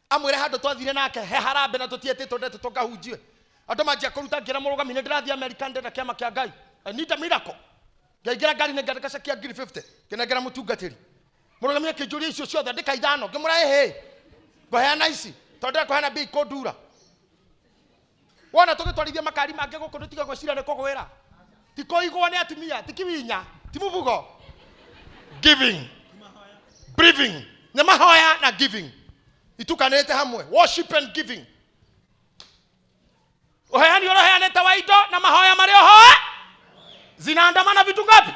amwĩre handũ twathire nake he harambĩ na tũtietĩtwo ndetũ tũkahunjie andũ manjia kũruta ngĩra mũrũgami nĩ ndĩrathiĩ America ndĩrenda kĩama kĩa Ngai. I need a miracle. Ngĩingĩra ngari-inĩ ngĩandĩka ceki ya ngiri 50 ngĩnengera mũtungatĩri. Mũrũgami akĩnjũria icio ciothe andĩka 5, ngĩmwĩra ĩhĩ ngũheana ici tondũ ndĩrenda kũheana mbia ikũndura. Wona tũgĩtwarithia makari mangĩ gũkũ ndũtige gwĩciria nĩ kũgwĩra, ti kũigwo nĩ atumia, ti kiwinya, ti mũbugo. Giving, breathing, nĩ mahoya na giving itukanĩte hamwe, worship and giving. Ũheani ũrĩa ũheanĩte wa indo na mahoya marĩa ũhoe zinaandamana vitu ngapi?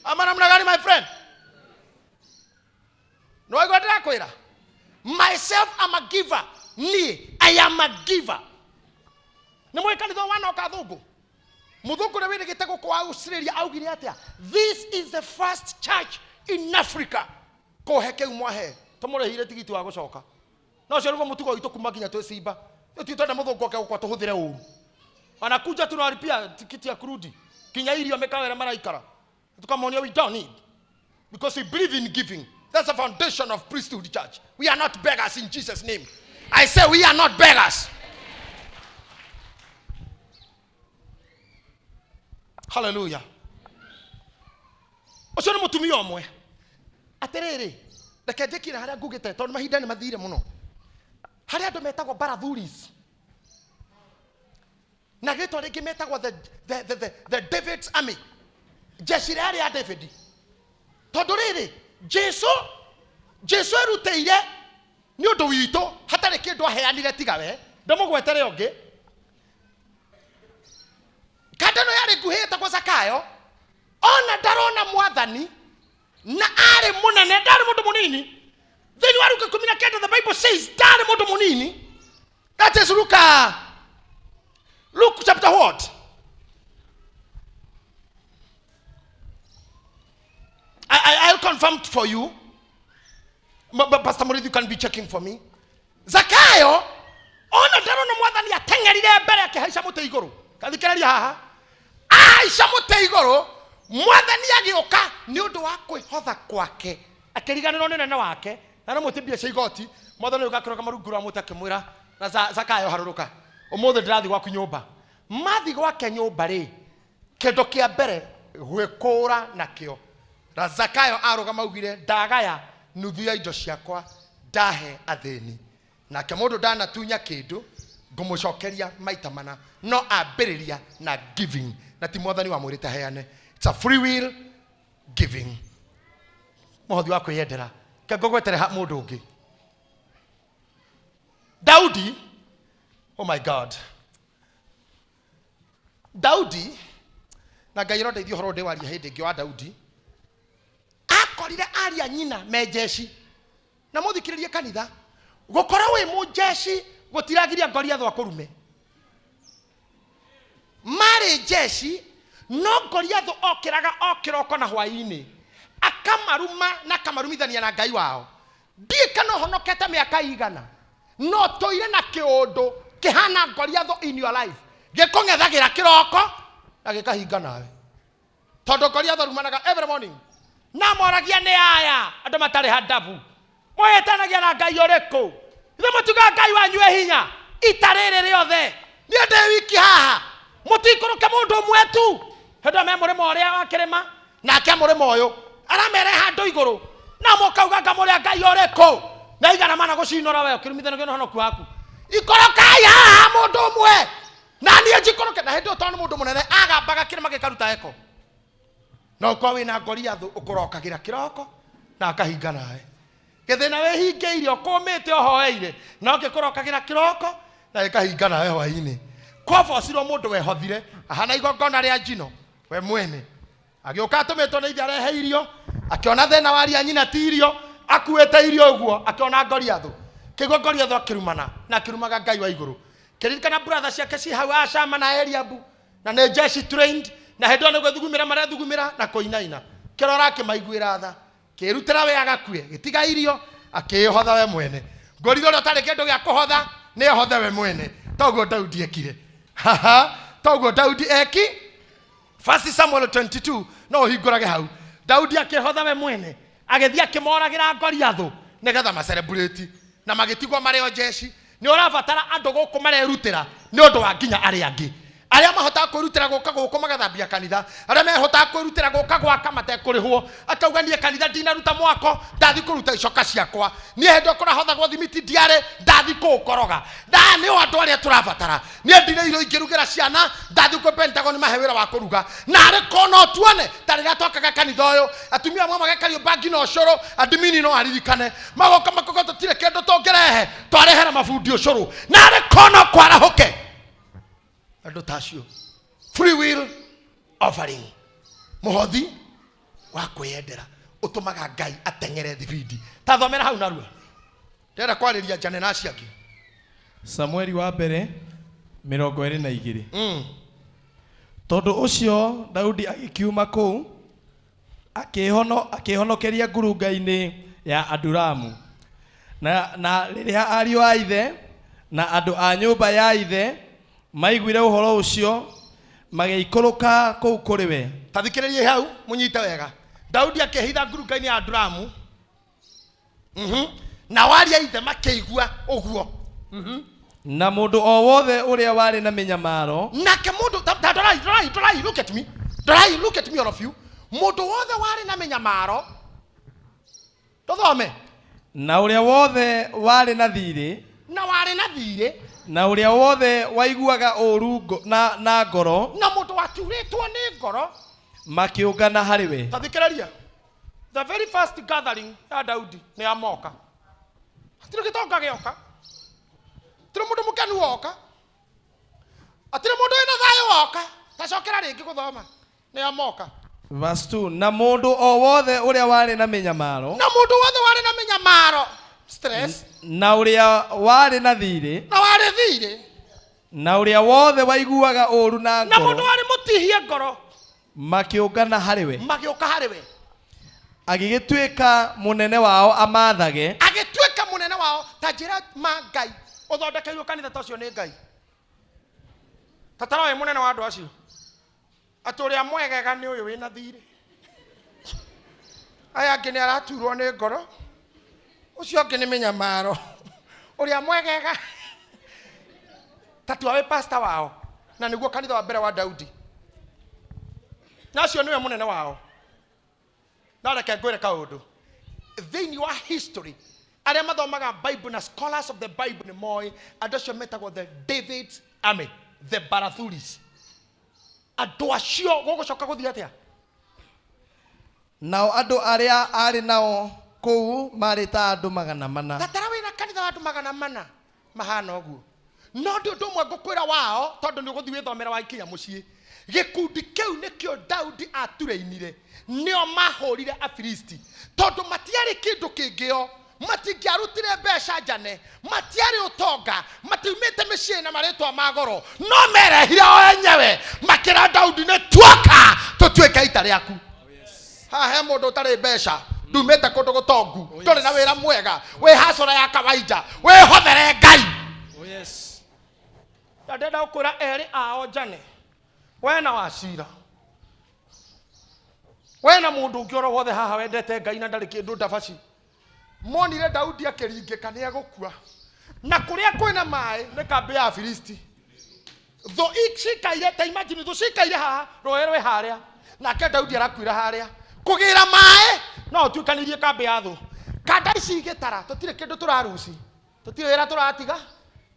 Ama namna gani my friend? No waigua ndĩrakwĩra, myself I'm a giver. Niĩ I am a giver. Nĩ mũĩ kanitha wanoka athũngũ? Mũthũngũ ũrĩa wĩrĩgĩte gũkũ wa Australia augire atĩa? This is the first church in Africa kũhe kĩu mwahe. Tũmũrĩhire tigiti wa gũcoka. No ũcio nĩguo mũtugo witũ kuma nginya twĩ cimba. Tũtirĩ twenda mũthũngũ oke gũkũ atũhũthĩre ũru. Anakuja tunawalipia tikiti ya kurudi. Kinya irio mĩkawa ĩrĩa maraikara. Tukamonia we don't need. Because we believe in giving. That's the foundation of priesthood church. We are not beggars in Jesus' name. I say we are not beggars. Hallelujah. Ũcio nĩ mũtumia ũmwe. Atĩrĩrĩ, reke njĩkire harĩa ngugĩte tondũ mahinda nĩ mathire mũno. Harĩa andũ metagwo Barathuris. Na rĩtwa rĩngĩ metagwo the David's army. Jeshi ĩrĩa yarĩ ya David. Tondũ rĩrĩ, Jesu erutĩire nĩ ũndũ witũ hatarĩ kĩndũ aheanire tiga we. Ndĩmũgwetere ũngĩ. Zakayo ona ndarona mwathani na arĩ mũnene, ndarĩ mũndũ mũnini. Thĩinĩ wa Luka 19, the Bible says ndarĩ mũndũ mũnini. That is Luka, Luke chapter what? I'll confirm for you. But Pastor Murithi, you can be checking for me. Zakayo ona ndarona mwathani ateng'erire mbere akĩhaica mũtĩ igũrũ. Kathikĩrĩria haha, ahaica mũtĩ igũrũ, mwathani agĩũka nĩ ũndũ wa kwĩhotha kwake, akĩriganĩrwo nĩ nene wake na no mũtĩ mbia cia igoti. Mwathani ũyũ gakĩrũgama rungu rwa mũtĩ akĩmwĩra na Zakayo, harũrũka, ũmũthĩ ndĩrathiĩ gwaku nyũmba. Mathi gwake nyũmba rĩ, kĩndũ kĩa mbere gwĩkũra nakĩo, na Zakayo arũgama augire, ndagaya nuthu ya indo ciakwa ndahe athĩni, nake mũndũ ndanatunya kĩndũ ngũmũcokeria maita mana. No ambĩrĩria na giving, na ti mwathani wamwĩrĩte heane. It's a free will giving, mũhothi wa kwĩyendera. Ke ngũgwetere ha mũndũ ũngĩ, Daudi. Oh my God, Daudi, na Ngai arondeithia ũhoro ndĩ waria hĩndĩ ĩngĩ wa Daudi. Akorire aria nyina me njeci, na mũthikĩrĩrie kanitha, gũkorwo wĩ mũnjeci gũtiragiria Goliathũ akũrume. Marĩ njeci, no Goliathũ okĩraga o kĩroko na hwaĩ-inĩ akamaruma na akamarumithania na Ngai wao. Ndiĩ kana ũhonokete mĩaka igana, no tũire na kĩũndũ kĩhana Goliathũ in your life, gĩkũng'ethagĩra kĩroko na gĩkahinga nawe, tondũ Goliathũ arumanaga every morning na moragia nĩ aya andũ matarĩ handabu mwĩtanagia na Ngai ũrĩkũ? Ithe mũtiugaga Ngai wanyu e hinya ita rĩrĩ rĩothe, niĩ ndĩ wiki haha, mũtikũrũke mũndũ ũmwe tu. Hĩndĩ ĩyo me mũrĩmo ũrĩa wa kĩrĩma, nake mũrĩmo ũyũ aramere handũ igũrũ, na mũkauga ngamũrĩa Ngai ũrĩkũ na igana mana gũcinora we ũkĩrumithanagio na ũhonoku waku. Ikũrũkai haha mũndũ ũmwe na niĩ njikũrũke. Na hĩndĩ ĩyo tondũ nĩ mũndũ mũnene, agambaga kĩrĩma gĩkaruta eko. No ũkorwo wĩna Goliathũ ũkũrokagĩra kĩroko na akahinga nawe gĩthĩna, wĩhingĩire, ũkũmĩte, ũhoeire, no gĩkũrokagĩra kĩroko na gĩkahinga nawe hwaĩ-inĩ. Kwabocirwo mũndũ wehothire ahana igongona rĩa njino we mwene, agĩũka atũmĩtwo nĩ ithe arehe irio, akĩona thĩna waria nyina ti irio, akuĩte irio ũguo akĩona Goliathũ, kĩguo Goliathũ akĩrumana na akĩrumaga Ngai wa igũrũ. Kĩririkana brother ciake ci hau, Ashama na Eliabu, na nĩ jeshi trained, na hĩndĩ ĩyo nĩ gwĩthugumĩra marethugumĩra na kũinaina. Kĩrora akĩmaiguĩra tha, kĩrutĩra we agakue, gĩtiga irio, akĩĩhotha we mwene. Ngũrire ũrĩa ũtarĩ kĩndũ gĩa kũhotha nĩ ehothe we mwene, toguo Daudi ekire. Haha toguo Daudi eki. First Samuel 22, no ũhingũrage hau. Daudi akĩhotha we mwene, agĩthiĩ akĩmoragĩra Goliathũ nĩgetha macelebrate, na magĩtigwo marĩ o jeshi. Nĩ ũrabatara andũ gũkũ marerutĩra nĩ ũndũ wa nginya arĩa angĩ, arĩa mahotaga kwĩrutĩra gũka gũkũ magathambia kanitha, arĩa mehotaga kwĩrutĩra gũka gwaka matekũrĩhwo, akauga niĩ kanitha ndinaruta mwako, ndathi kũruta icoka ciakwa. Niĩ hĩndĩ ĩyo kũrahothagwo thimiti ndiarĩ, ndathi kũũkoroga. Nda nĩo andũ arĩa tũrabatara. Niĩ ndirĩ irio ingĩrugĩra ciana, ndathi kwĩ Pentagon mahe wĩra wa kũruga. Na arĩ ko no tuone ta rĩrĩa twakaga kanitha ũyũ, atumia amwe magekario bangi na ũcũrũ, admini no aririkane, magoka makoga tũtirĩ kĩndũ tũngĩrehe, twarehera mabundi ũcũrũ. Na arĩ ko no kwarahũke andũ ta acio. Free will offering, mũhothi wa kwĩyendera, ũtũmaga Ngai ateng'ere thibindi. Ta thomera hau narua, ndĩrenda kwarĩria njane na acio angĩ. Samueli wa mbere 22. Tondũ ũcio Daudi agĩkiuma kũu akĩĩhonokeria ngurunga-inĩ ya Adulamu. Na rĩrĩa ariũ a ithe na andũ a nyũmba ya ithe maiguire ũhoro ũcio, magĩikũrũka kũu kũrĩ we. Ta thikĩrĩriai hau mũnyite wega. Daudi akĩhitha ngurunga-inĩ ya Adulamu. Na waria ithe makĩigua ũguo. Na mũndũ o wothe ũrĩa warĩ na mĩnyamaro, nake mũndũ ta dorai, dorai, dorai, look at me, dorai, look at me, all of you. Mũndũ wothe warĩ na mĩnyamaro, tũthome. Na ũrĩa wothe warĩ na thiirĩ, na warĩ na thiirĩ, na ũrĩa wothe waiguaga ũũru na ngoro, na mũndũ waturĩtwo nĩ ngoro, makĩũngana harĩ we. Ta thikĩrĩria, the very first gathering ya Daudi nĩ ya moka, hatirĩ gĩtonga gĩoka, hatirĩ mũndũ mũkenu woka, hatirĩ mũndũ wĩna thayũ woka. Tacokera rĩngĩ gũthoma. Nĩo moka. Verse 2, na mũndũ o wothe ũrĩa warĩ na mĩnyamaro Na mũndũ wothe warĩ na mĩnyamaro, stress, na ũrĩa warĩ na thiirĩ, na warĩ thirĩ, na ũrĩa wothe waiguaga ũũru na na mũndũ ngoro, warĩ mũtihie ngoro, makĩũngana harĩ we. Magĩũka harĩ we. Agĩgĩtuĩka mũnene wao amathage. Agĩtuĩka mũnene wao. Ta njĩra ma Ngai ũthondekeirwo kanitha ta ũcio nĩ Ngai. Ta tara wĩ mũnene wa andũ acio, atĩ ũrĩa mwegega nĩ ũyũ wĩna thirĩ, aya angĩ nĩ araturwo nĩ ngoro, ũcio ũngĩ nĩ mĩnyamaro, ũrĩa mwegega ta tua wĩ pastor wao, na nĩguo kanitha wa mbere wa Daudi, na acio nĩwe mũnene wao. No reke ngwĩre kaũndũ, thĩinĩ wa history arĩa mathomaga Bible na scholars of the Bible nĩ moĩ andũ acio metagwo the David's Army, the Barathuris. Andũ acio gũgũcoka gũthiĩ atĩa? Nao andũ arĩa arĩ nao kũu marĩ ta andũ 400. Tatara wĩna kanitha wa andũ 400 mahana ũguo. No ndĩ ũndũ ũmwe ngũkwĩra wao, tondũ nĩ ũgũthiĩ wĩthomera wakinya mũciĩ. Gĩkundi kĩu nĩkĩo Daudi atureinire, nĩo mahũrire Afilisti, tondũ matiarĩ kĩndũ kĩngĩo, matingĩarutire mbeca njane, matiarĩ ũtonga, matiumĩte mĩciĩ na marĩtwa ma goro, no merehire o enyewe, makĩra Daudi, nĩ tuoka tũtuĩke ita rĩaku. Haha he mũndũ ũtarĩ mbeca, ndumĩte kũndũ gũtongu, ndũrĩ na wĩra mwega, wĩ hacora ya kawaida, wĩhothere Ngai. Na ndĩrenda gũkwĩra erĩ ao njane, we na Wacira, we na mũndũ ũngĩ oro wothe haha wendete Ngai na ndarĩ kĩndũ ndabaci, monire Daudi akĩringĩka nĩ egũkua, na kũrĩa kwĩna maĩ nĩ kambĩ ya Afilisti. Thũ cikaire, ta imagine, thũ cikaire haha, rũĩ rwĩ harĩa, nake Daudi arakuira harĩa kũgĩra maĩ, no ũtuĩkanĩirie kambĩ ya thũ. Kanda ici igĩtara, tũtirĩ kĩndũ tũraruci, tũtirĩ wĩra tũratiga,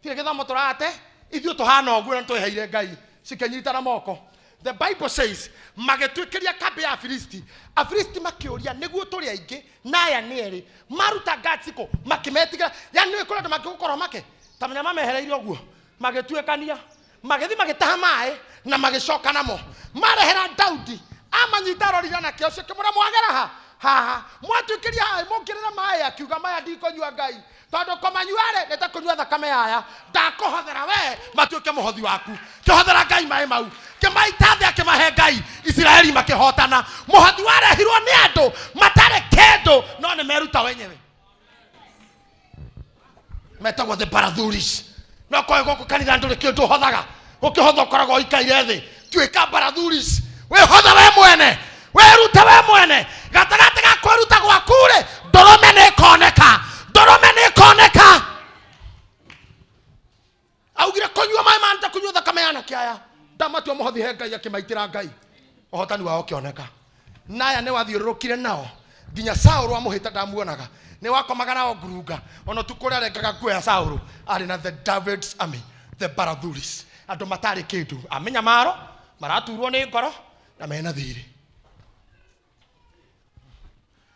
tũtirĩ gĩthomo tũrate, ithuĩ tũhana ũguo na nĩtwĩheire Ngai. Cikĩnyitana moko. The Bible says magĩtuĩkĩria kambĩ ya Afilisti. Afilisti makĩũria, nĩguo tũrĩ aingĩ na aya nĩ erĩ, maruta gatiko makĩmetigĩra. Yani nĩ kũrĩ andũ mangĩgũkorwo make ta menya mamehereirie ũguo, magĩtuĩkania, magĩthiĩ magĩtaha maĩ na magĩcoka namo, marehera Daudi. Amanyita, arorire na kĩo ũcio, kĩmũra mwagera ha haha, mwatuĩkĩria haha, mũngĩrĩra maĩ. Akiuga, maya ndikũnyua Ngai, tondũ kũmanyua-rĩ nĩ ta kũnyua thakame yaya, ndakũhothera we matuĩke mũhothi waku. Kĩhothera Ngai maĩ mau, kĩmaita thĩ, akĩmahe Ngai. Isiraeli makĩhotana. Mũhothi warehirwo nĩ andũ matarĩ kĩndũ, no nĩ meruta wenyewe, metagwo the Barathuris. No koe gũkũ kanitha ndũrĩ kĩndũ ũhothaga, ũkĩhotha ũkoragwo ũikaire thĩ. Tuĩka Barathuris, wĩhothe we mwene, wĩrute we mwene. Gatagatĩ ga kwĩruta gwaku-rĩ, ndũrũme nĩ ĩkoneka, ndũrũme nĩ ĩkoneka. Augire kũnyua maĩ ma nĩ ta kũnyua thakame ya anake aya, ndamatua mũhothi he Ngai. Akĩmaitĩra Ngai, ũhotani wao ũkĩoneka. Na aya nĩ wathiũrũrũkire nao nginya Saũlũ amũhĩta, ndamuonaga, nĩ wakomaga nao ngurunga, ona ũtukũ ũrĩa arengaga nguo ya Saũlũ arĩ na the David's Army, the Barathuris, andũ matarĩ kĩndũ, amĩnyamaro, maraturwo nĩ ngoro na mena thirĩ.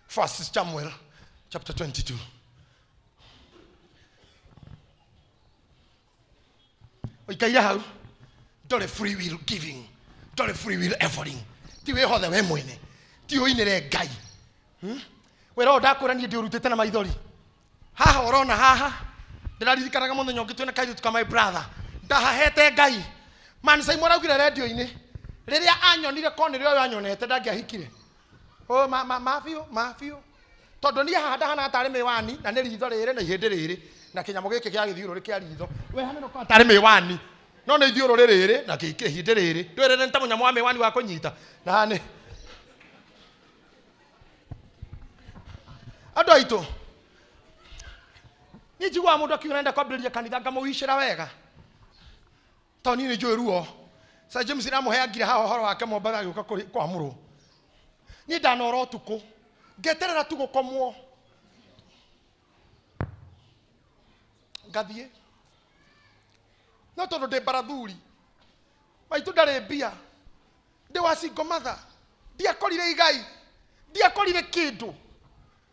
First Samuel chapter 22. Ũikaire hau, ndũrĩ free will giving, ndũrĩ free will offering, ti wĩhothe we mwene, ti ũinĩre Ngai. Wĩra ũyũ ndakwĩra niĩ ndĩũrutĩte na maithori. Haha ũrona haha, ndĩraririkanaga mũthenya ũngĩ twĩna kairĩtu ka my brother, ndahahete Ngai. Man Simon araugire redio-inĩ rĩrĩa anyonire konĩrĩ ũyũ anyonete ndangĩahikire. O ma ma ma biũ, ma biũ, tondũ niĩ haha ndahana tarĩ mĩwani, na nĩ ritho rĩrĩ na ihĩndĩ rĩrĩ na kĩnyamũ gĩkĩ gĩa gĩthiũrũrĩ kĩa ritho. We hana no tarĩ mĩwani, no nĩ ithiũrũrĩ rĩrĩ na ihĩndĩ rĩrĩ ndwĩrĩre nĩ ta mũnyamũ wa mĩwani wa kũnyita. Na haha nĩ andũ aitũ, niĩ njiguaga mũndũ akiuga nenda kwambĩrĩria kanitha, ngamũwicĩra wega, tondũ niĩ nĩ njũĩ ruo. Sir James ndamũheangire haha ũhoro wake Mombatha agĩũka kwamũrwo. Niĩ ndanora ũtukũ ngeterera tu gũkomwo, ngathiĩ, no tondũ ndĩ barathuri, maitũ ndarĩ mbia, ndĩ wa single mother, ndiakorire igai, ndiakorire kĩndũ,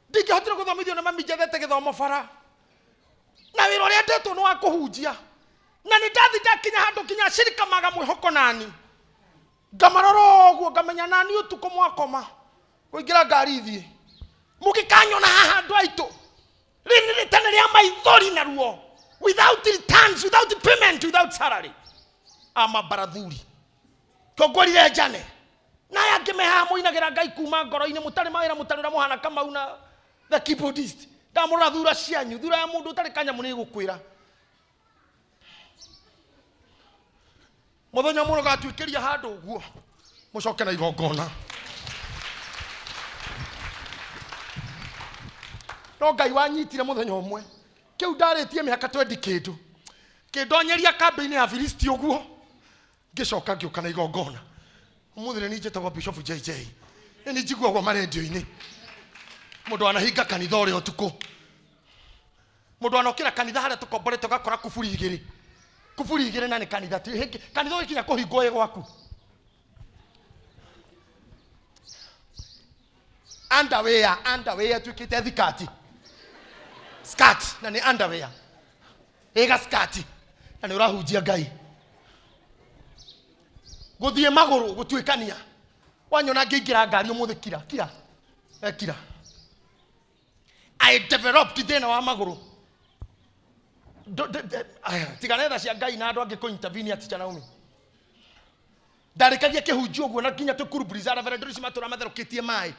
ndingĩhotire gũthomithio na mami njethete gĩthomo bara, na wĩra ũrĩa ndetwo nĩ wa kũhunjia, na nĩ ndathi ndakinya handũ nginya cirika maga mwĩhoko nani. Ngamarora ũguo ngamenya nani ũtukũ mwakoma kũingĩra ngari ithiĩ mũgĩkanyona haha andũ aitũ rĩrĩ nĩ rĩtana rĩa maithori naruo without returns, without payment, without salary. Ama barathuri kĩongorire njane na aya angĩ me haha mũinagĩra Ngai kuma ngoro-inĩ mũtarĩ mawĩra mũtarĩ ũrĩa mũhana Kamau na the keyboardist. Ndamũrora thura cianyu, thura ya mũndũ ũtarĩ kanyamũ nĩ ĩgũkwĩra Mũthenya ũmwe ũgatuĩkĩria handũ ũguo mũcoke na igongona. No Ngai wanyitire mũthenya ũmwe kĩu ndarĩtie mĩaka twendi kĩndũ kĩndonyeria kambĩ-inĩ ya Filisti ũguo, ngĩcoka ngĩũka na igongona. Ũmũthĩ nĩ niĩ njĩtagwo Bishop JJ, nĩ niĩ njiguagwo marendio-inĩ, mũndũ anahinga kanitha ũrĩa ũtukũ, mũndũ anokĩra kanitha harĩa tũkomborete ũgakora kuburi igĩrĩ, kuburi igĩrĩ, na nĩ kanitha ti hĩngĩ kanitha ũgĩkinya kũhingwo ĩ gwaku. Underwear, underwear ĩtuĩkĩte thikati, skirt na nĩ underwear ĩga skirt, na nĩ ũrahunjia Ngai. Gũthiĩ magũrũ gũtuĩkania, wanyona ngĩingĩra ngari ũmũthĩ, kira kira kira. I developed thĩna wa magũrũ. Aya, tiga netha cia Ngai na andũ angĩ kũ intervene ati Naomi ndarĩkagia kĩhunjio ũguo na nginya tũkuruburiza Reverend Doris matũra matherũkĩtie maĩ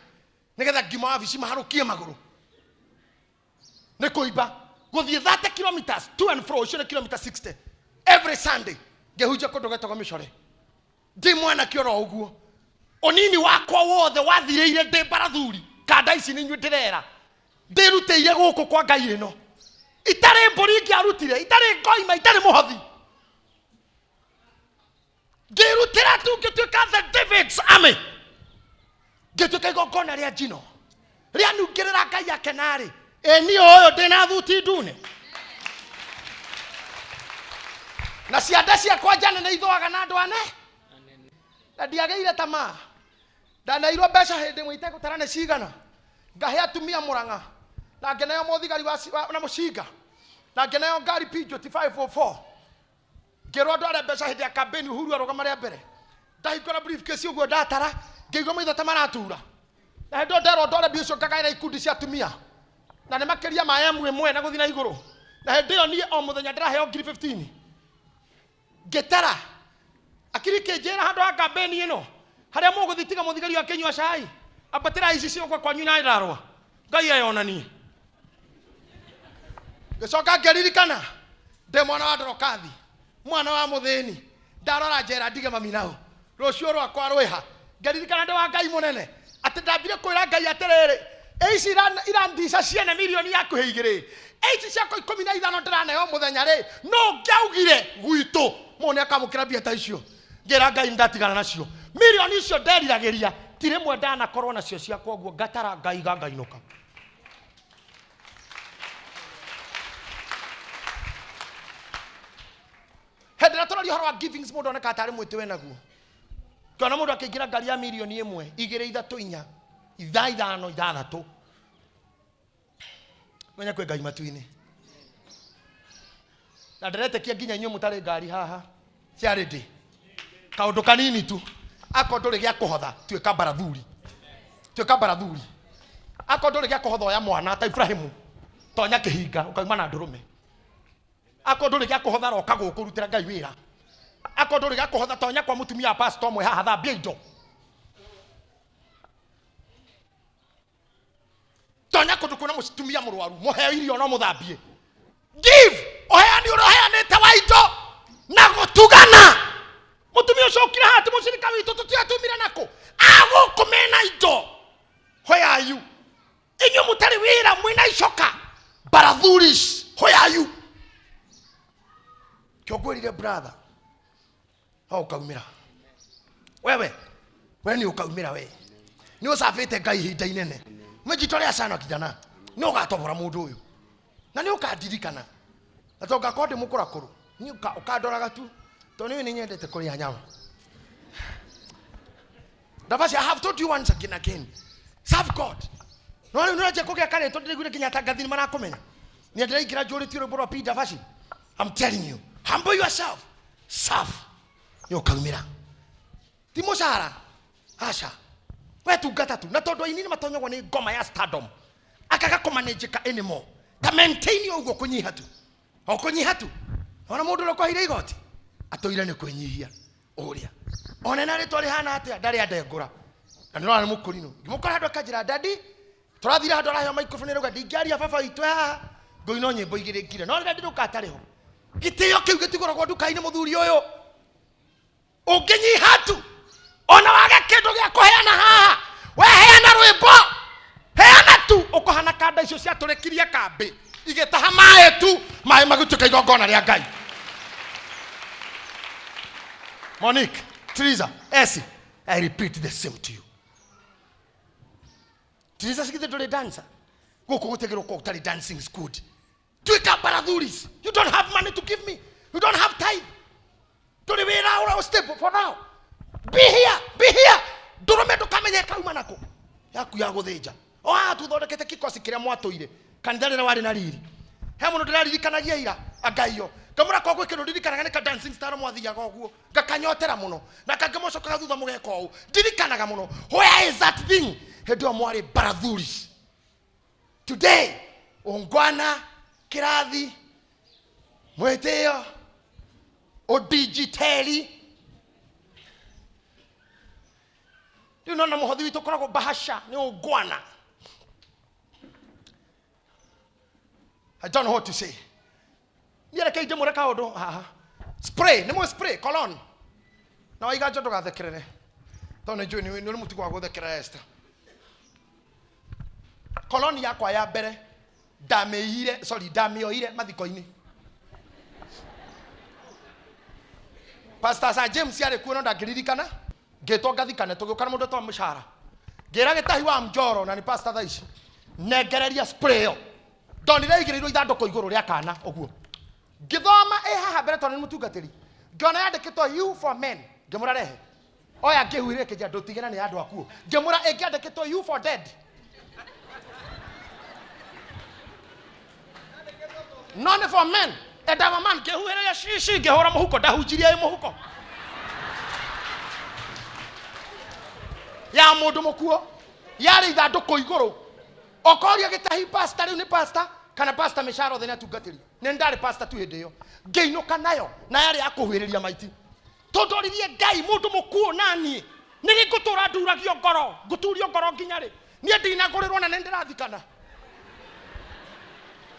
nĩgetha ngiuma wabici maharũkie magũrũ nĩ kũimba gũthiĩ 30 kilometers to and fro, ũcio nĩ kilomita 60 every Sunday, ngĩhunjia kũndũ gwetagwo Mĩcore. Ndĩ mwanake oro ũguo, ũnini wakwa wothe wathirĩire ndĩ barathuri. Kanda ici nĩ inyuĩ ndĩrera, ndĩrutĩire gũkũ kwa Ngai ĩno, itarĩ mbũri ingĩarutire, itarĩ ngoima, itarĩ mũhothi, ngĩrutĩra tu, ngĩtuĩka the David's army, ngĩtuĩka igongona rĩa njino rĩanungĩrĩra Ngai akenarĩ. Ĩ niĩ ũyũ ndĩna thuti ndune na cianda ciakwa njane nĩ ithoaga na andũ ane na ndiagĩire tamaa. Ndaneirwo mbeca hĩndĩ ĩmwe itegũtara nĩ cigana, ngahe atumia Mũrang'a, na ngĩneo mũthigari na mũcinga, na ngĩneo ngari Peugeot 504. Ngĩrwo ndware mbeca hĩndĩ ya campaign Uhuru arũgama rĩa mbere. Ndahingũra briefcase ũguo, ndatara, ngĩigua maitho ta maratura. Na hĩndĩ ĩyo nderwo ndware mbia icio ngagaĩra ikundi cia atumia, na nĩ makĩria ma emu ĩmwe na gũthiĩ na igũrũ, na hĩndĩ ĩyo niĩ o mũthenya ndĩraheo ngiri 15. Ngĩtara, akiri kĩnjĩra handũ ha campaign ĩno harĩa mũgũthiĩ, tiga mũthigari akĩnyua cai, ambatĩra ici ciũkwa kwanyu na ndarwa Ngai eyonanie. Ngĩcoka ngĩririkana ndĩ mwana wa Ndorokathi, mwana wa mũthĩni, ndarora njera ndige mami nao rũciũ rwakwa rwĩha. Ngĩririkana ndĩ wa Ngai mũnene, atĩ ndambire kwĩra Ngai atĩrĩrĩ, ĩ ici irandica ciene mirioni yakuhĩ igĩrĩ, ĩ ici ciakwa 15 ndĩraneo mũthenya rĩ, no ngĩaugire gwitũ mũndũ nĩ akamũkĩra mbia ta icio. Ngĩra Ngai ndatigana nacio mirioni icio nderiragĩria, ti rĩmwe ndanakorwo nacio ciakwa ũguo, ngatara ngaiga ngainũka. Hĩndĩ ĩrĩa tũraria ũhoro wa givings, mũndũ onekaga tarĩ mwĩtĩ we naguo. Ngĩona mũndũ akĩingĩra ngari ya mirioni ĩmwe, igĩrĩ, ithatũ, inya, ithaa, ithano, ithathatũ, menya kwĩ Ngai matu-inĩ. Na ndĩretĩkia nginya inyuĩ mũtarĩ ngari haha ciarĩndĩ kaũndũ kanini tu. Akorwo ndũrĩ gĩa kũhotha, tuĩka barathuri, tuĩka barathuri. Akorwo ndũrĩ gĩa kũhotha, oya mwana ta Ibrahimu, tonya kĩhinga ũkauma na ndũrũme. Akorwo ndũrĩ gĩa kũhotha, roka gũkũ rutĩra Ngai wĩra. Akorwo ndũrĩ gĩa kũhotha, tonya kwa mũtumia wa pastor ũmwe haha, thambia indo. Tonya kũndũ kwĩna mũtumia mũrwaru, mũheo irio no mũthambie. Give ũheani ũrĩa ũheanĩte wa indo na gũtugana. Mũtumia ũcio ũkire haha ti mũcirika witũ, tũtiatumire nakũ agũkũ mena indo. Where are you? Inyuĩ mũtarĩ wĩra mwĩna icoka barathuris, where are you? Kĩongwĩrire brother, no ũkaumĩra wewe, we nĩ ũkaumĩra, we nĩ ũcabĩte Ngai ihinda inene. Mwĩjitolea sana kijana, nĩ ũgatobora mũndũ ũyũ na nĩ ũkandirikana, na to ngakorwo ndĩ mũkũrakũrũ niĩ ũkandoraga tu, tondũ nĩ nĩ nyendete kũrĩa nyama. Ndabasi, I have told you once again, again, serve God. No rĩu nĩũranjia kũgĩa karĩtwa, ndĩraiguire nginya atangathi nĩ marakũmenya. Nĩ ndĩraingĩra njũrĩtie rwĩmbo rwa P Ndabasi. I'm telling you, humble yourself, serve, nĩ ũkaumĩra. Ti mũcara aca, we tungata tu. Na tondũ aini nĩ matonyagwo nĩ ngoma ya stardom, akaga kũmanĩnjĩka anymore, ta maintain ũguo kũnyiha tu, o kũnyiha tu. Ona mũndũ ũrĩa ũkwaheire igoti atũire nĩ kwĩnyihia ũrĩa ona na rĩtwa rĩhana atĩa, ndarĩ andengũra. Na nĩrona nĩ mũkũrinũ, ngĩmũkora handũ akanjĩra, "Daddy, tũrathire handũ araheo microphone, rauga ndingĩaria baba witũ haha, ngũina nyĩmbo igĩrĩ ngire." No rĩrĩa ndĩrũka atarĩ ho, gĩtĩo kĩu gĩtigũragwo nduka-inĩ. Mũthuri ũyũ, ũngĩnyiha tu, ona wage kĩndũ gĩa kũheana haha, we heana rwĩmbo, heana tu, ũkũhana kanda icio ciatũrĩkirie kambĩ igĩtaha maĩ tu, maĩ magĩtuĩka igongona rĩa Ngai. Monique, Teresa, Esi, I repeat the same to you. Teresa, sigithĩ ndũrĩ dancer? Gũkũ gũtigĩrwo kwa ũtarĩ dancing squad. Tuĩka barathuris. You don't have money to give me, you don't have time, ndũrĩ wĩra ũra stable for now. Be here, be here. Ndũrũme ndũkamenye kauma nako yaku ya gũthĩnja. O haha tuthondekete kikosi kĩrĩa mwatũire kanitha rĩrĩa warĩ na riri. He mũndũ ndĩraririkanagia ira angaiyo ngamũra kwa gwĩ kĩndũ ndirikanaga nĩ ka dancing star mwathiaga ũguo, ngakanyotera mũno, na kangĩ mũcokaga thutha mũgeka ũũ, ndirikanaga mũno. Where is that thing? Hĩndĩ ĩyo mwarĩ barathuris. Today ungwana, kĩrathi, mwĩtĩo, ũdigitali. Rĩu nona mũhothi witũ ũkoragwo bahasha nĩ ungwana. I don't know what to say. Niĩ reke ndĩmwĩre kaũndũ haha. Spray, nĩ mũ spray cologne. Na waiga njo ndũgathekerere, tondũ nĩ njũĩ nĩ ũrĩ mũtugo wa gũthekerera Esther. Cologne yakwa ya mbere ndamĩiyire, sorry, ndamĩoire mathiko-inĩ. Pastor Sir James arĩ kuo, no ndangĩririkana. Ngĩtwo ngathikane, tũgĩũka na mũndũ twa mũcara, ngĩra gĩtahi wa njoro, na nĩ pastor thaa ici, nengereria spray ĩyo. Ndonire ĩigĩrĩirwo ithandũkũ igũrũ rĩa kana ũguo, ngĩthoma ĩ haha mbere, tondũ nĩ mũtungatĩri, ngĩona yandĩkĩtwo "You for men". Ngĩmũra, "Rehe." Oya, ngĩhuire, kĩnja ndũtigĩra nĩ andũ akuo. Ngĩmũra, "Ĩngĩ yandĩkĩtwo 'You for dead'?" No nĩ for men endaga man. Ngĩhuhĩrĩria cici, ngĩhũra mũhuko, ndahunjirie ĩ mũhuko ya mũndũ mũkuo yarĩ ithandũkũ igũrũ. Okoria gĩtahi, pastor rĩu nĩ pastor kana pastor mĩcara othe nĩ atungatĩri, nĩ ndarĩ pastor tu hĩndĩ ĩyo. Ngĩinũka nayo, na yarĩ ya kũhuhĩrĩria maiti, tondũ oririe Ngai, mũndũ mũkuũ naniĩ nĩ ngũtũra nduragio ngoro, ngũturio ngoro nginya rĩ? Niĩ ndinagũrĩrwo na nĩ ndĩrathikana.